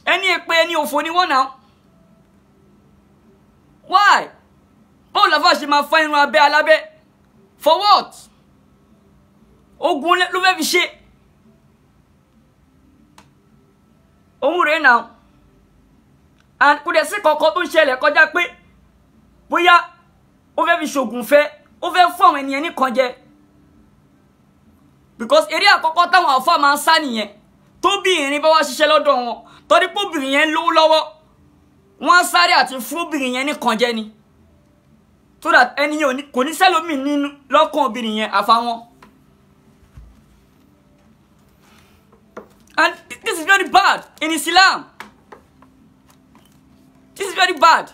ẹni èpè ẹni òfò ni wọ́n náà. Why? Báwo làfà ṣe máa fa irun abẹ́ alábẹ́? For what? Ogun ló fẹ́ fi ṣe. Òun rèé náà. And kò dẹ̀ sí kankan tó ń ṣẹlẹ̀ kọjá pé bóyá ó fẹ́ fi ṣògùn fẹ́, ó fẹ́ fún àwọn ènìyàn nìkan jẹ. Because eré àkọ́kọ́ táwọn àfáà máa ń sá nìyẹn. Tóbìnrin bá wá ṣiṣẹ́ lọ́dọ̀ wọn, torí pé obìnrin yẹn lówó lọ́wọ́, wọ́n á sáré àti fún obìnrin yẹn nìkan jẹ ni. So that ẹni yẹn kò ní sẹ́lómi nínú lọ́kàn obìnrin yẹn àfàwọn. And this is very bad in Islam. This is very bad.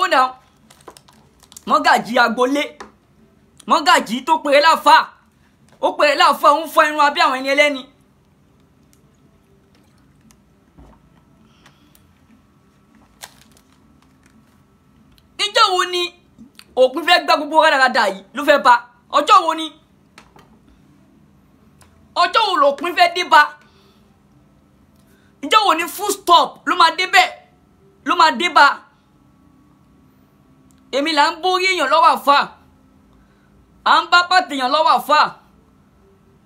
Ẹ wo náà, mọ́gàjì agboolé, mọ́gàjì tó pèrè láfa, ó pèrè láfa, òun fọ irun abẹ́ àwọn ẹni ẹlẹ́ni. Níjọ́ wo ni òpin fẹ́ gbá gbogbo rádaràda yìí ló fẹ́ ba? Ọjọ́ wo ni, ọjọ́ wo lòpin fẹ́ dé bá? Ìjọ́ wo ni full stop ló máa dé bẹ́ẹ̀, ló máa dé bá? Èmi là ń borí èèyàn lọ́wọ́ àfa, à ń bá pàtẹ èèyàn lọ́wọ́ àfa,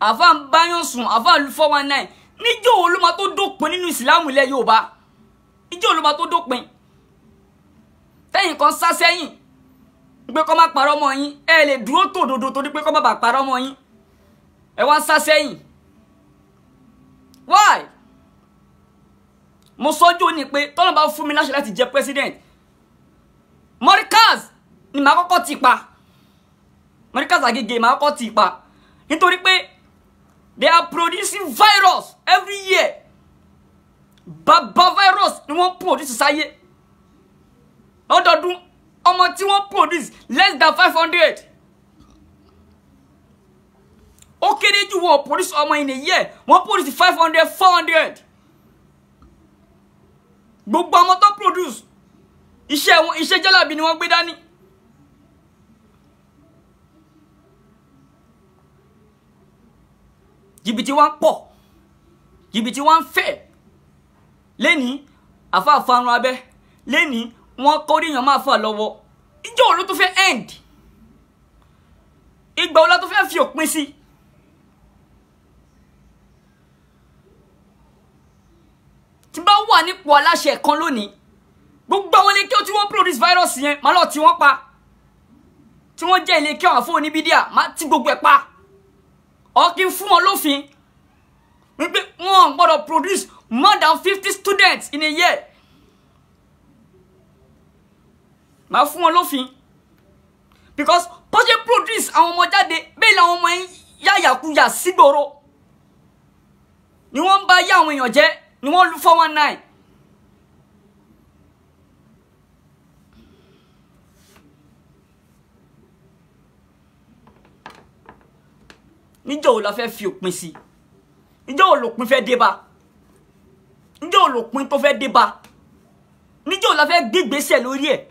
àfa ń báyàn sùn, àfa lu 419. Níjọ́ wo ló máa tó dópin nínú ìsìlámù ilẹ̀ Yorùbá? Níjọ́ wo ló máa tó dópin? Tẹ́yìn kan sá sẹ́yìn pé kọ́ má parọ́ mọ́ yín, ẹ lè dúró tòdodo torí pé kọ́ má bàa parọ́ mọ́ yín, ẹ wá ń sá sẹ́yìn. Why? Mo sọ́jú ní pé tọ́lọ́ bá fún mi láṣẹ láti jẹ president, Mọ́ríkàz ni màá kọ́kọ́ ti pa. Mọ́ríkàz Agége màá kọ́kọ́ ti pa, nítorí pé they are producing virus every year. Bàbá virus ni wọ́n produce sáyé lọ́dọọdún. Ọmọ tí wọ́n produce less than 500, ó kéré jù, wọ́n produce ọmọ in a year, wọ́n produce 500, 400. Gbogbo ọmọ tó produce, iṣẹ́ wọn, iṣẹ́ jálàbí ni wọ́n gbé dání. Jìbìtì wa ń pọ̀, jìbìtì wa ń fẹ̀ lẹ́ni. Àfáàfáàrùn abẹ́ lẹ́ni, wọ́n kórí èèyàn máa fà lọ́wọ́. Ìjọ wo ló tó fẹ́ end? Ìgbà wo la tó fẹ́ fi òpin sí? Tí bá wà nípò aláṣẹ kan lónìí, gbogbo àwọn ilé kí ó tí wọ́n produce virus yẹn, máa lọ tí wọ́n pa. Tí wọ́n jẹ́ ilé kí àwọn àfọ oníbídíà, máa tí gbogbo ẹ̀ pa. Ọ kí n fún wọn lófin wípé wọn gbọ́dọ̀ produce more than 50 students in a year. Máa fún wọn lófin, because bó ṣe produce àwọn ọmọ jáde bẹ́ẹ̀ làwọn ọmọ yẹn yáyàkuyà sígboro, ni wọ́n ń bá yá àwọn èèyàn jẹ́, ni wọ́n lu 419. Níjọ́ wo la fẹ́ fi òpin sí? Níjọ́ wo lòpin fẹ́ dé bá? Níjọ́ wo lòpin tó fẹ́ dé bá? Níjọ́ wo la fẹ́ gbégbèsè lórí ẹ̀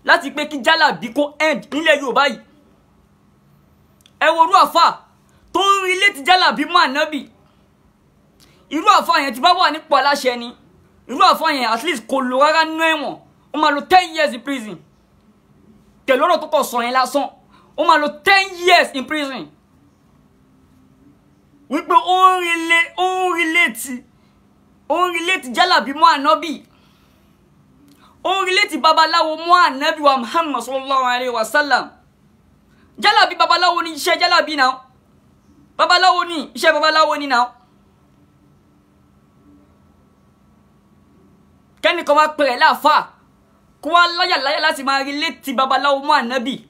láti pé kí jálàbí kó end nílẹ̀ Yorùbá yìí? Ẹ wo irú àfà tó ń rí létí jálàbí mọ́ ànábì. Irú àfà yẹn, tí bá wà nípò aláṣẹ ni, irú àfà yẹn at least kò lò rárá nínú ẹ̀wọ̀n, ó máa lò 10 years in prison. Tẹ̀lé ọ̀rọ̀ tó kọ̀ sọ yẹn lásán, ó máa lò 10 years in prison, wípé ó ń relate jálàbí mọ́ ànábì, ó ń relate babaláwo mọ́ ànábì wa Muhammad sallallahu alayhi wa sallam. Jálàbí, babaláwo ni iṣẹ́ jálàbí náà, babaláwo ni iṣẹ́ babaláwo ni náà. Kẹ́nìkan wá pèrè láàfáà, kó wá láyàláyà láti máa relate babaláwo mọ́ ànábì.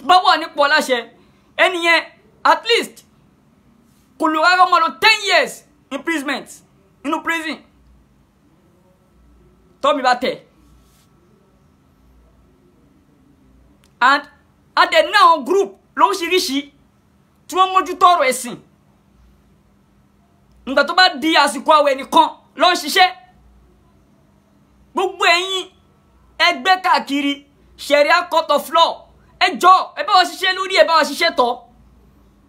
Bá wà nípò aláṣẹ, ẹni yẹn at least kò lò rárá, ọmọ lò 10 years imprisonment nínú prison tọ́mi bá tẹ̀. And adẹ̀ ní àwọn group lóríṣiríṣi tí wọ́n mójútó ọ̀rọ̀ ẹ̀sìn. Nígbà tó bá di àsìkò àwẹ̀ nìkan ló ń ṣiṣẹ́. Gbogbo ẹ̀yin ẹgbẹ́ káàkiri, Sharia court of law, ẹ jọ, ẹ bá wa ṣiṣẹ́ lórí ẹ, bá wa ṣiṣẹ́ tọ́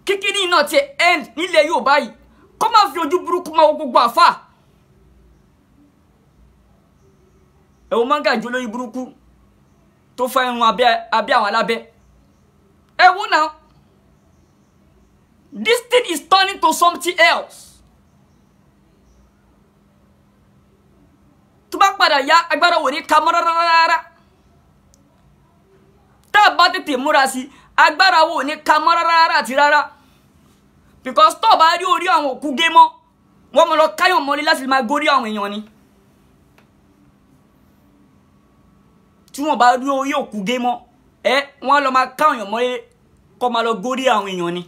kíkíní náà ti end nílẹ̀ Yorùbá yìí, kó má fi ojú burúkú máa wo gbogbo àfà. Ẹ wo mọ́gàjì olórí burúkú tó fa irun abẹ́ àwọn alábẹ́. Ẹ wo now, this thing is turning to something else. Tó bá padà yá, agbára wò ní ká mọ́ rárá. Tá a bá tètè múra sí, agbára wo ní ká mọ́ rárá àti rárá, because tó bá rí orí àwọn òkú gé mọ́, wọ́n mọ̀ lọ káyọ̀ mọ́lé láti máa gorí àwọn èèyàn ni. Tí wọ́n bá rí orí òkú gé mọ́ ẹ, wọ́n lọ máa káwọn èèyàn mọ́lé kọ́ máa lọ gorí àwọn èèyàn ni.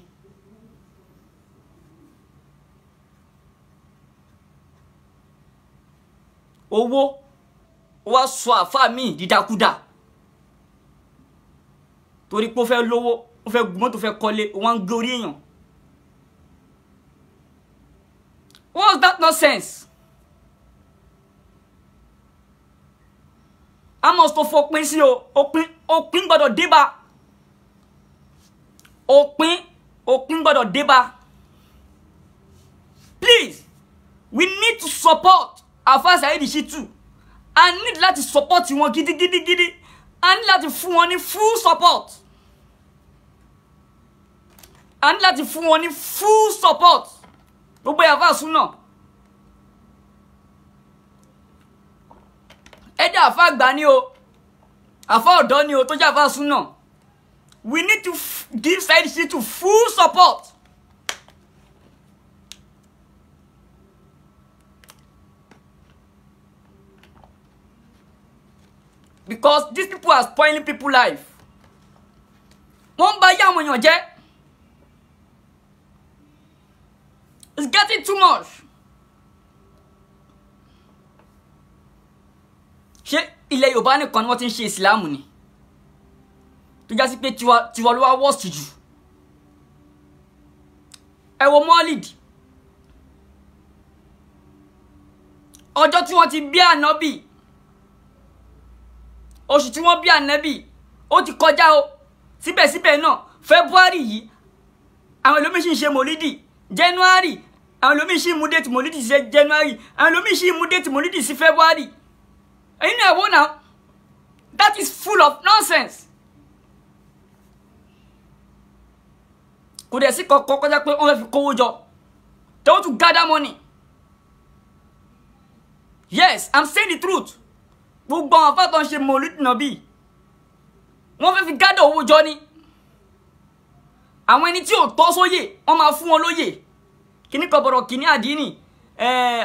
Owó wá sọ àfáà míì dídákúdà. Torí pé ó fẹ́ lówó, ó fẹ́ gun mọ́tò, fẹ́ kọ́lé, wọ́n ń gé orí èèyàn. What's that nonsense? Amos tó fọpin sí o, òpin gbọ́dọ̀ dé bá. Òpin gbọ́dọ̀ dé bá. Please, we need to support Alfa Saheed Shittu. A need láti support wọn gidigidigidi. A ní láti fún wọn ní full support. A ní láti fún wọn ní full support. Gbogbo Alfa Sunna. Ẹ jẹ́ àfa àgbà ni o, àfa ọ̀dọ́ ni o, tó jẹ́ Alfa Sunna. We need to give Saheed Shittu full support. Because these people are spoiling people's life. Wọ́n ń ba ayé àwọn èèyàn jẹ́. It's getting too much. Ṣé ilẹ̀ Yorùbá nìkan ni wọ́n ti ń ṣe ìsìláàmù ni? Tó já sí pé tiwa ló wá worst jù. Ẹ wo Mọ́lìd. Ọjọ́ tí wọ́n ti bí Ànábì, oṣù tí wọ́n bí Ànábì, ó ti kọjá o. Síbẹ̀síbẹ̀ náà, February yìí, àwọn ẹlòmíì sì ń ṣe mòlídì. January, àwọn ẹlòmíì sì ń mú déètì mòlídì sí January, àwọn ẹlòmíì sì ń mú déètì mòlídì sí February. Ẹ̀yin náà wò náà, that is full of nonsense. Kò dẹ̀ sí kọ̀ọ̀kan kọjá pé wọ́n fẹ́ fi kówó jọ. They want to gather money. Yes, I'm saying the truth. Gbogbo àwọn afá tó ń ṣe mòlídì náà bíi, wọ́n fẹ́ fi gádà owó jọ ni. Àwọn ẹni tí ò tọ́ sóyè, wọ́n máa fún wọn lóyè. Kíní kọ̀bọ̀rọ̀ kíní àdínì,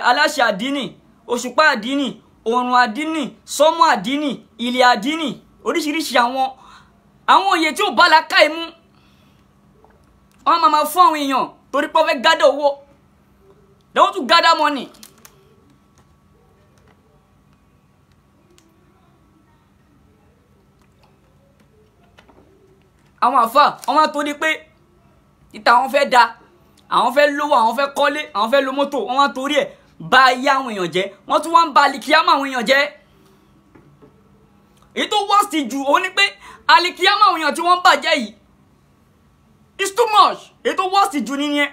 aláṣẹ àdínì, òṣùpá àdínì, òrùn àdínì, sọ́mọ́ àdínì, ilẹ̀ àdínì, oríṣiríṣi àwọn òye tí ò bá làákàyè mu. Wọ́n máa fún àwọn èèyàn torí pé wọ́n fẹ́ gádà owó. They want to gather money. Àwọn àfà wọn máa torí pé ìta àwọn fẹ́ da, àwọn fẹ́ lówó, àwọn fẹ́ kọ́lé, àwọn fẹ́ lo mọ́tò, wọn máa torí ẹ̀ bà ayé àwọn èèyàn jẹ́. Wọ́n tún wá ń ba alikiyama àwọn èèyàn jẹ́. Èyí tó worst jù òun ni pé alikiyama àwọn èèyàn tí wọ́n ń bàjẹ́ yìí, it's too much. Èyí tó worst jù nìyẹn.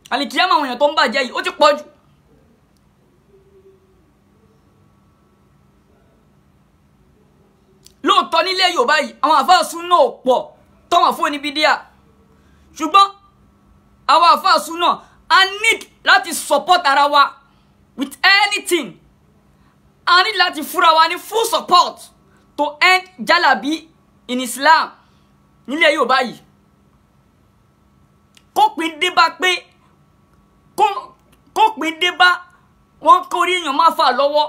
Alikiyama àwọn èèyàn tó ń bàjẹ́ yìí ó ti pọ̀ jù. Lóòótọ́ nílẹ̀ Yorùbá yìí, àwọn àfáà súnà ò pọ̀ tọ́wọ̀n fún oníbídíà. Ṣùgbọ́n àwọn àfáà súnà, a need láti support ara wa with anything. A need láti fúnra wa ní full support to end jalabi in Islam nílẹ̀ Yorùbá yìí. Kópin dé bá pé kópin dé bá wọ́n kórí èèyàn máa fà lọ́wọ́.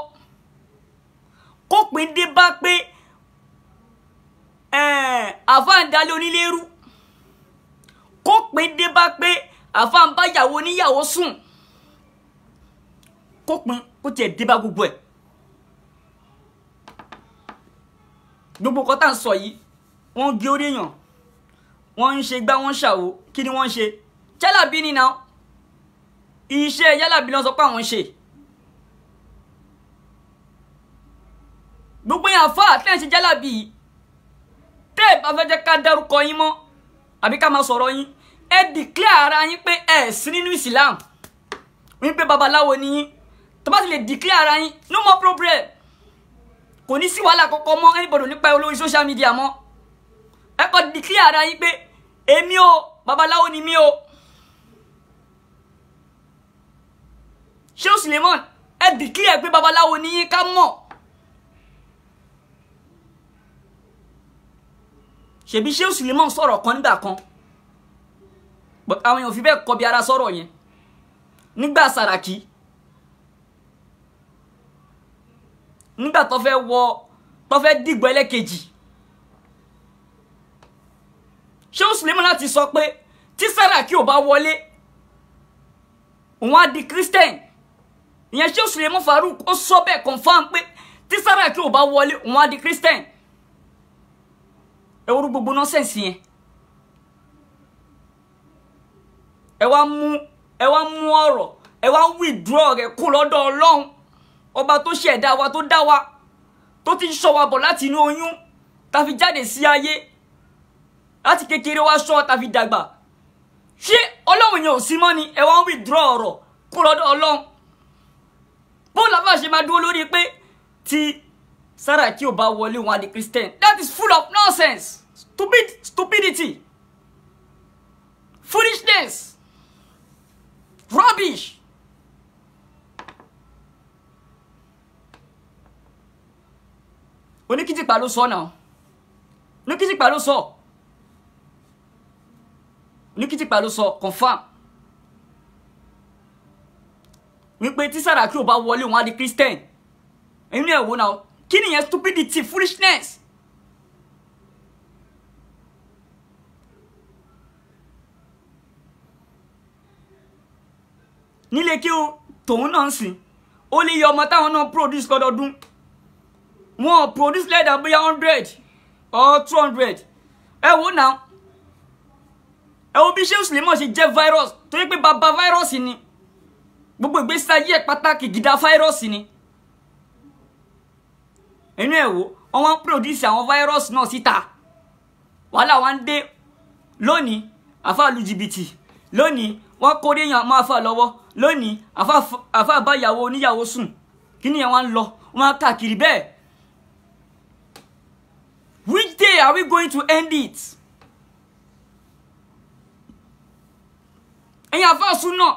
Kópin dé bá pé àfáà ń dalé onílérú. Kópin dé bá pé àfáà ń bá ìyàwó oníyàwó sùn. Kópin kó tiẹ̀ dé bá gbogbo ẹ̀. Gbogbo nǹkan tá à ń sọ yìí, wọ́n ń gé orí èèyàn, wọ́n ń ṣe gbá, wọ́n ń ṣàwo. Kí ni wọ́n ń ṣe? Jálàbí ni náà. Iṣẹ́ jálàbí ló ń sọ pé àwọn ń ṣe. Gbogbo yẹn àfáà tẹ́ ń ṣe jálàbí yìí, tẹ́ ẹ bá fẹ́ jẹ́ ká dárúkọ yín mọ́ àbí ká máa sọ̀rọ̀ yín, ẹ declare ara yín pé ẹ sí nínú Islam, wípé babaláwo ni yín. Tó bá ti lè declare ara yín, no more problem. Kò ní sí wàhálà kankan mọ́, anybody nípa olórí social media mọ́. Ẹ kọ́ declare ara yín pé èmi o, babaláwo ni mí o. Sheikh Suleiman, ẹ declare pé babaláwo ni yín ká mọ̀. Ṣebí Sheikh Suleiman sọ̀rọ̀ kan nígbà kan, but àwọn èèyàn fi bẹ́ẹ̀ kọbi ara sọ̀rọ̀ yẹn nígbà Sàràkí, nígbà tó fẹ́ wọ, tó fẹ́ dìgbò ẹlẹ́kejì. Sheikh Suleiman láti sọ pé tí Sàràkí ò bá wọlé, òun á di Christian. Ìyẹn Sheikh Suleiman Farouk ó sọ bẹ́ẹ̀ confam pé tí Sàràkí ò bá wọlé, òun á di Christian. Ẹ wo gbogbo nonsense yẹn. Ẹ wá mú ọ̀rọ̀, ẹ wá withdraw rẹ̀ kó lọ́dọ̀ Ọlọ́run ọba tó ṣẹ̀dá wa, tó dá wa, tó ti ń ṣọ́ wa bọ̀ láti inú oyún tá fi jáde sí ayé, láti kékeré wá ṣọ́ tá fi dàgbà. Ṣé Ọlọ́run yẹn ò sí mọ́ ni? Ẹ wá withdraw ọ̀rọ̀ kó lọ́dọ̀ Ọlọ́run. Bó làbá ṣe máa dúró lórí pé tí Saraki ò bá wọlé wọn á di Christian? That is full of nonsense, stupidity, foolishness, rubbish. Oníkìtìpá ló sọ náà, oníkìtìpá ló sọ, oníkìtìpá ló sọ, confam wípé tí Saraki ò bá wọlé wọn á di Christian. Ẹ̀yin ní ẹ̀wò náà, kí nìyẹn? Stupidity, foolishness. Nílé kí o tòun náà ń sìn, ó lè yọ ọmọ táwọn náà produce lọ́dọọdún. Wọn produce less than bóyá 100 or 200. Ẹ wò náà, ẹ wo bí Shehu Suleiman ṣe jẹ́ virus, tó yẹ pé bàbá virus ni, gbogbo ìgbésí ayé ẹ̀ pàtàkì gidá virus ni. Inú ẹ̀ wò, wọ́n wá ń produce àwọn virus náà síta. Wàhálà wa ń dé lónìí, àfa lu jìbìtì lónìí, wọ́n kó déyàn máa fà lọ́wọ́ lónìí, àfa bá ìyàwó oníyàwó sùn, kí ni yẹn wá ń lọ, wọ́n á káàkiri bẹ́ẹ̀. Which day are we going to end it? Ẹ̀yin àfa súnà,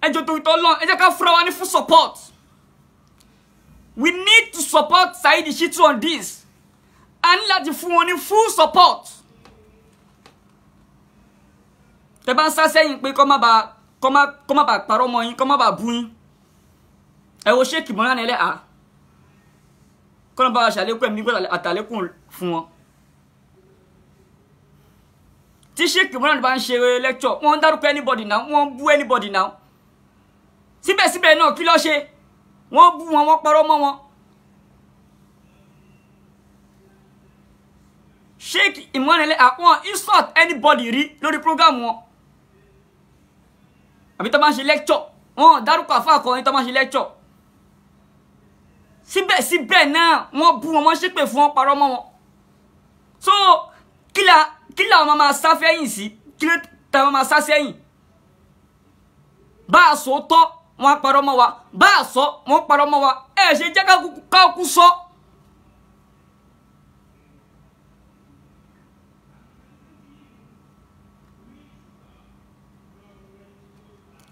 ẹjọ́ tó tọ́ lọ́n, ẹ jẹ́ ká fúnra wa ní full support. We need to support Saheed Shittu on this. A ní láti fún wọn ní full support. Tẹ́ bá ń sá sẹ́yìn pé kọ́ má bàa parọ́ mọ́ yín, kọ́ má bàa bú yín. Ẹ wo Sheikh Imran Eleha, kọ́nà bá wa ṣàlékún ẹ̀mí gbọ́dọ̀ àtàlékún fún wọn. Tí Sheikh Imran bá ń ṣe lecture, wọ́n ń dárúkọ anybody now, wọ́n ń bú anybody now. Síbẹ̀síbẹ̀ náà kí ló ṣe? Wọ́n bú wọn, wọ́n parọ́ mọ́ wọn. Sheikh Imran Eleha wọ́n insult anybody rí lórí program wọn. Àbí tó máa ń ṣe lecture, wọ́n dárúkọ àfáà kan ní tó máa ń ṣe lecture. Síbẹ̀síbẹ̀ náà wọ́n bú wọn, wọ́n ṣépè fún wọn, parọ́ mọ́ wọn. So kí làwọn máa sá fẹ́yìn sí? Kí ló ta máa sá sẹ́yìn? Bá a sọ tọ́, wọ́n parọ́ mọ́ wa. Bá a sọ, wọ́n parọ́ mọ́ wa. Ẹ ṣe jẹ́ ká kú sọ.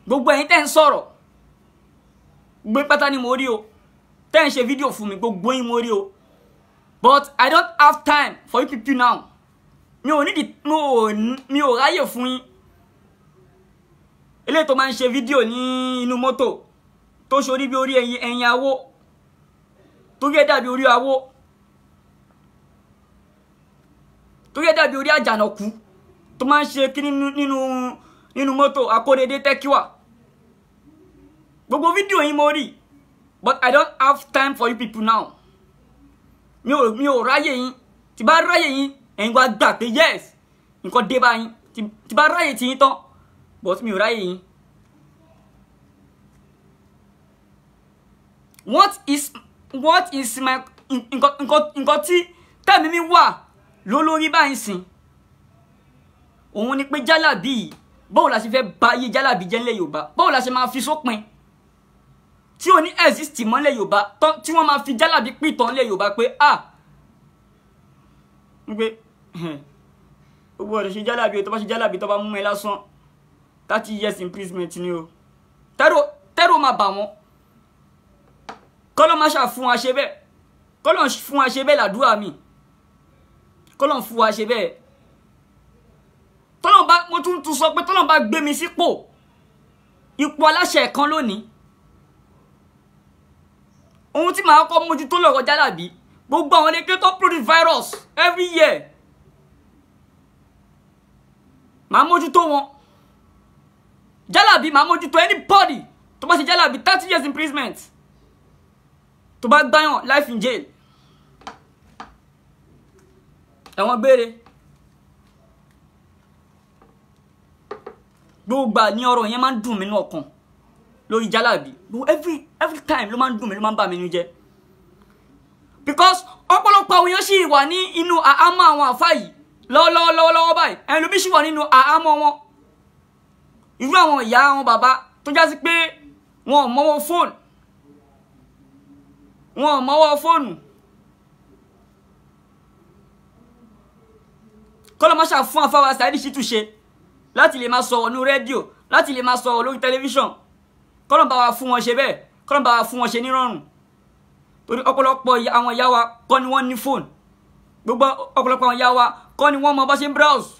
Gbogbo ẹ̀yin tẹ́ ń sọ̀rọ̀, gbogbo pátá ni mo rí o. Tẹ́ ń ṣe fídíò fún mi, gbogbo yín mo rí o. But I don't have time for you people now. Mi ò nídìí, mi ò ráyè fún yín. Eléyìí tó máa ń ṣe fídíò ní inú mọ́tò, tó ṣorí bí orí ẹyin awó, tó yẹ dàbí orí awó, tó yẹ dàbí orí àjànàkú, tó máa ń ṣe kí nínú mọ́tò akóredé tẹ́kíwà. Gbogbo fídíò yín mo rí, but I don't have time for you people now. Mi ò ráyè yín. Tí bá ráyè yín, ẹ̀yin wá gbà pé yes, nǹkan dé bá yín. Tí bá ráyè tí yín tán, but mi ò ráyè yín. What is my nǹkan tí tẹ̀mí mi wà lólórí báyìí sìn? Òun ni pé jálàbí yìí, báwo la ṣe fẹ́ ba ayé jálàbí jẹ́ nílẹ̀ Yorùbá? Báwo la ṣe máa fi sópin tí ò ní exist mọ́ nílẹ̀ Yorùbá, tí wọ́n máa fi jálàbí pìtàn nílẹ̀ Yorùbá pé ah, wípé gbogbo ọ̀rọ̀ ṣe jálàbí, tó bá ṣe jálàbí tó bá mú ẹ lásán, 30 years imprisonment ni o. Tẹ́rù máa bà wọ́n. Kọ́lọ́ máa ṣà fún wa ṣe bẹ́ẹ̀. Kọ́lọ́ fún wa ṣe bẹ́ẹ̀ làdúrà mi. Kọ́lọ́ fún wa ṣe bẹ́ẹ̀. Tọ́lọ́n bá, mo tún tún sọ pé tọ́lọ́n bá gbé mi sípò ipò aláṣẹ kan lónìí, ohun tí màá kọ́ mójútó lọ́rọ̀ jálàbí, gbogbo àwọn ilé tó produce virus every year, màá mójútó wọn. Jálàbí màá mójútó anybody tó bá ṣe jálàbí, 30 years imprisonment, tó bá gbáyàn life in jail. Ẹ̀wọ̀n gbére. Gbogbo ní ọ̀rọ̀ yẹn máa ń dùn mí ní ọkàn lórí jálàbí. Every time ló máa ń dùn mí, ló máa ń bà mí nínú jẹ́. Because ọ̀pọ̀lọpọ̀ àwọn èèyàn sì wà ní inú àhámọ́ àwọn àfáà yìí lọ́wọ́lọ́wọ́ báyìí. Ẹlòmíì sì wà nínú àhámọ́ wọn. Irú àwọn ìyá àwọn bàbá tó já sí pé wọn ò mọ́wọ́ fóònù. Wọn ò mọ́wọ́ fóònù. Kọ́lọ́ máa ṣàfún àfáwà Saheed Shittu ṣe láti lè máa sọ̀rọ̀ ní rédíò, láti lè máa sọ̀rọ̀ lórí tẹlifíṣàn. Kọ́lọ́ bá wa fún wọn ṣe bẹ́ẹ̀, kọ́lọ́ bá wa fún wọn ṣe nírọ̀rùn. Torí ọ̀pọ̀lọpọ̀ àwọn ìyá wa kọ́ ni wọ́n ní fóònù. Gbogbo ọ̀pọ̀lọpọ̀ àwọn ìyá wa kọ́ ni wọ́n mọ bó ṣe ń browse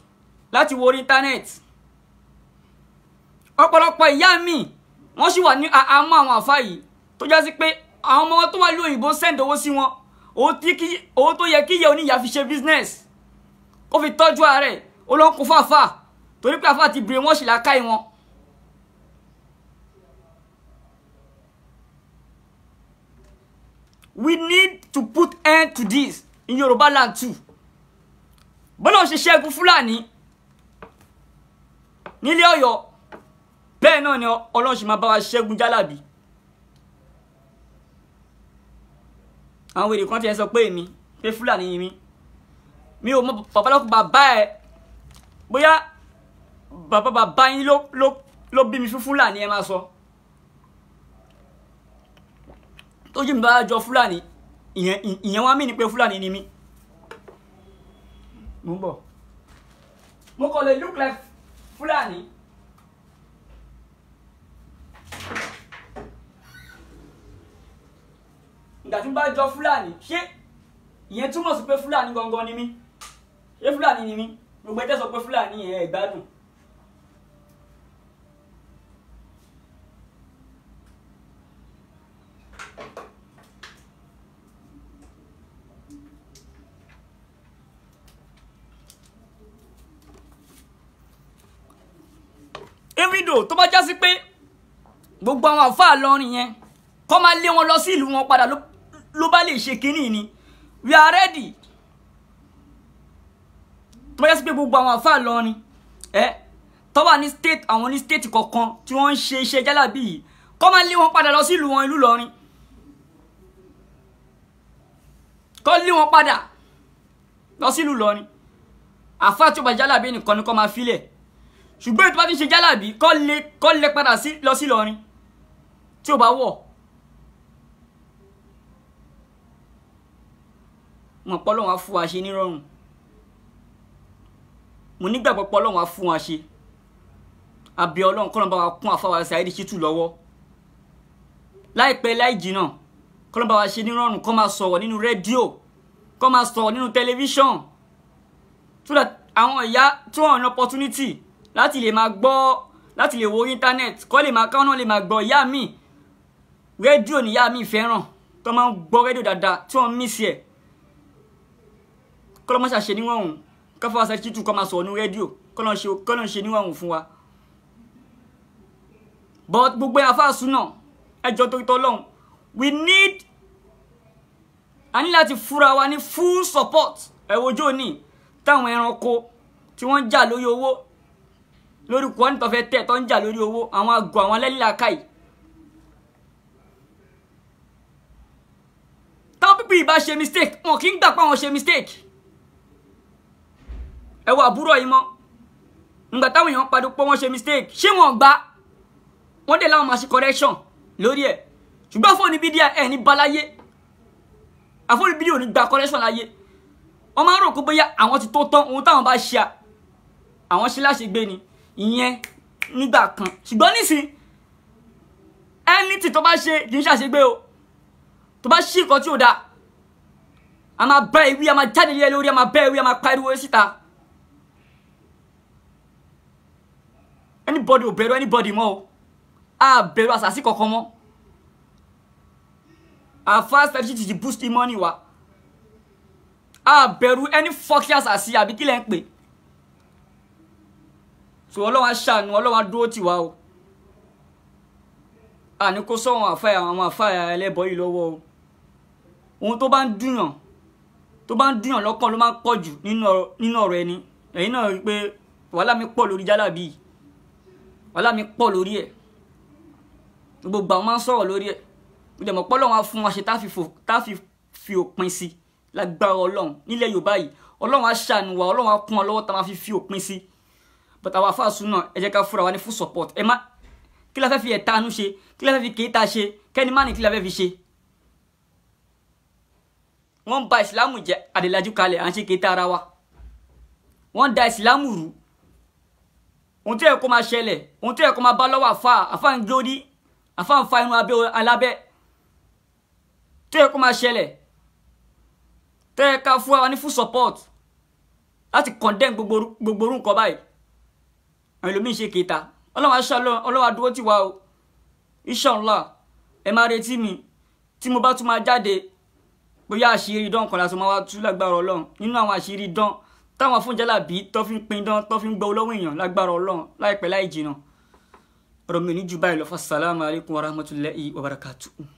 láti wo orí íńtánẹ́ẹ̀tì. Ọ̀pọ̀lọpọ̀ ìyá mi wọ́n sì wà ní àhámọ́ àwọn àfáà yìí tó já sí pé àwọn ọmọ tó wà lóyìnbó send owó sí wọn, owó tó yẹ kí ìyá oníyà fi ṣe business, kó fi tọ́jú ààrẹ, ó lọ ń kó fáfá torí pé àfáà ti brainwash làákàyè wọn. We need to put end to this in Yoruba land too. Bọ́lá ṣe ṣẹ́gun Fúlàní nílé Ọ̀yọ́, bẹ́ẹ̀ náà ni Ọlọ́run ṣe máa bá wa ṣẹ́gun jálàbí. Àwọn èrè kan ti ẹ sọ pé èmi pé Fúlàní ni mí. Mi ò mọ babaláwo bàbá ẹ, bóyá bàbá bàbá yín ló bí mi fún Fúlàní ẹ máa sọ. Tó jí mi bá jọ Fúlàní, ìyẹn wá mí ni pé Fúlàní ni mí. Mo ń bọ̀. Mo kàn lè look like Fúlàní. Ìgbà tí mo bá jọ Fúlàní, ṣé ìyẹn túmọ̀ sí pé Fúlàní gangan ni mí? Ṣé Fúlàní ni mí? Gbogbo ẹ tẹ́ sọ pé Fúlàní yẹn ẹ gbádùn. Even though tó bá já sí pé gbogbo àwọn àfáà lọ́rin yẹn kọ́ máa lé wọn lọ sí ìlú wọn padà ló bá lè ṣe kínní ni, we are ready. Tó bá já sí pé gbogbo àwọn àfáà lọ́rin ẹ tó wà ní state, àwọn ní state kọ̀ọ̀kan tí wọ́n ń ṣe iṣẹ́ jálàbí yìí, kọ́ máa lé wọn padà lọ sí ìlú wọn, ìlú lọ́rin, kọ́ lé wọn padà lọ sí ìlú lọ́rin. Àfáà tí ó bá jálàbí nìkan ni kọ́ máa filẹ̀, ṣùgbọ́n ètò bá ti ṣe jálàbí kọ́ lè padà lọ sí Ìlọrin tí ó bá wọ̀. Mo pọ́ Ọlọ́run á fún wa ṣe nírọ̀rùn. Mo nígbàgbọ́ pé Ọlọ́run á fún wa ṣe. Àbí Ọlọ́run kọ́lọ́n bá wa kún àfáwà Saheed Shittu lọ́wọ́. Láìpẹ́ láì jìnnà kọ́lọ́n bá wa ṣe nírọ̀rùn, kọ́ máa sọ̀rọ̀ nínú rédíò, kọ́ máa sọ̀rọ̀ nínú tẹlifíṣàn, so that àwọn ìyá tí wọ́n ní opportunity láti lè máa gbọ́, láti lè wo internet, kọ́ lè máa káwọn náà lè máa gbọ́. Ìyá mi rédíò ni ìyá mi fẹ́ràn, tó máa ń gbọ́ rédíò dáadáa tí wọ́n miss ẹ̀. Kọ́ ló máa ṣàṣe níwọ̀n, káfíńwá Saheed Shittu kọ́ máa sọ̀rọ̀ ní rédíò, kọ́ ló ń ṣe níwọ̀n fún wa. But gbogbo àfáà súnà ẹjọ́ torí tọ́lọ́hún, we need, a ní láti fúnra wa ní full support. Ẹ wojú òní táwọn ẹranko tí wọ́n ń jà lórí owó, lórí kùwánì tó fẹ́ tẹ̀ tó ń jà lórí owó, àwọn àgọ́ àwọn alẹ́lẹ́làkàì. Táwọn pípì yìí bá ṣe mistake, wọn kì í gbà pé àwọn ṣe mistake. Ẹ wo àbúrò yìí mọ́, ǹgbà táwọn èèyàn padà pé wọ́n ṣe mistake, ṣé wọ́n gbà? Wọ́n dẹ̀ láwọn máa ṣe correction lórí ẹ̀. Ṣùgbọ́n fóònù bídíà ẹ̀ ní baláyé, àfóònù bídíà ò ní gba correction láyé. Wọ́n máa ń rò pé bóyá àwọn ti tó tán, ohun táwọn bá ṣe àwọn ṣe láṣegbé ni ìyẹn nígbà kan. Ṣùgbọ́n nísìn anything tó bá ṣe kì í ṣàṣegbé o. Tó bá ṣí nǹkan tí ò dáa, a máa bá ewì, a máa jáde lé lórí, a máa bá ewì, a máa pariwo síta. Anybody ò bẹ̀rù anybody mọ́ o, a bẹ̀rù àṣàsí kankan mọ́. Àfa Saheed Shittu ti boost money wa, a bẹ̀rù any fucking àṣàsí àbí kílẹ̀ ń pè. So Ọlọ́run á ṣàánú, Ọlọ́run á dúró tì wá o. Àní kó sọ̀rọ̀ àfáà àwọn àfáà ẹlẹ́bọ yìí lọ́wọ́ o. Ohun tó bá ń dùnyàn Tó bá ń dùnyàn lọ́kàn ló máa ń pọ̀ jù nínú ọ̀rọ̀ ẹni. Ẹ̀yin náà rí pé wàhálà mi pọ̀ lórí jálàbí, wàhálà mi pọ̀ lórí ẹ̀, gbogbo àwọn máa ń sọ̀rọ̀ lórí ẹ̀. Mo dẹ̀ mọ̀ pé Ọlọ́run á fún wa ṣe tá fi fi òpin sí lágbára Ọlọ́run nílẹ̀ Yorùbá yìí. Ọlọ́run á ṣàánú wa, Ọlọ́run á kún wa lọ́wọ́ tá máa fi òpin sí. But àwọn àfáà súnà, ẹ jẹ́ ká fúnra wa ní full support. Ẹ má kí la fẹ́ fi ẹ̀tanú ṣe, kí la fẹ́ fi kéta ṣe, kẹ́ni má ní kí la fẹ́ fi ṣe. Wọ́n ń ba ìsìlámù jẹ́ àdèlájú kalẹ̀, à ń ṣe kéta ara wa. Wọ́n ń da ìsìlámù rú. Ohun tó yẹ kó máa ṣẹlẹ̀, ohun tó yẹ kó máa bá lọ́wọ́ àfáà, àfáà ń gbórí, àfáà ń fa irun abẹ́ alábẹ́. Tó yẹ kó máa ṣẹlẹ̀, tó yẹ ká fún wa ní full support láti condemn gbogbo orú nǹkan báyìí. Àwọn ẹlòmíín ṣe kéta. Ọlọ́run aṣọ Ọlọ́run adúró tì wá o. Inshallah, ẹ máa retí mi tí mo bá tún máa jáde, bóyá àṣírí dán kan láti máa wá tú lágbára Ọlọ́run. Nínú àwọn àṣírí dán táwọn afúnjálàbí tó fi ń pin dán, tó fi ń gbọ́ olówó èèyàn lágbára Ọlọ́run láìpẹ́ láì jìnnà. Ọ̀rọ̀ mi ò ní ju báyìí lọ. Fassalamu alaikum warahmatullahi wabarakatuh.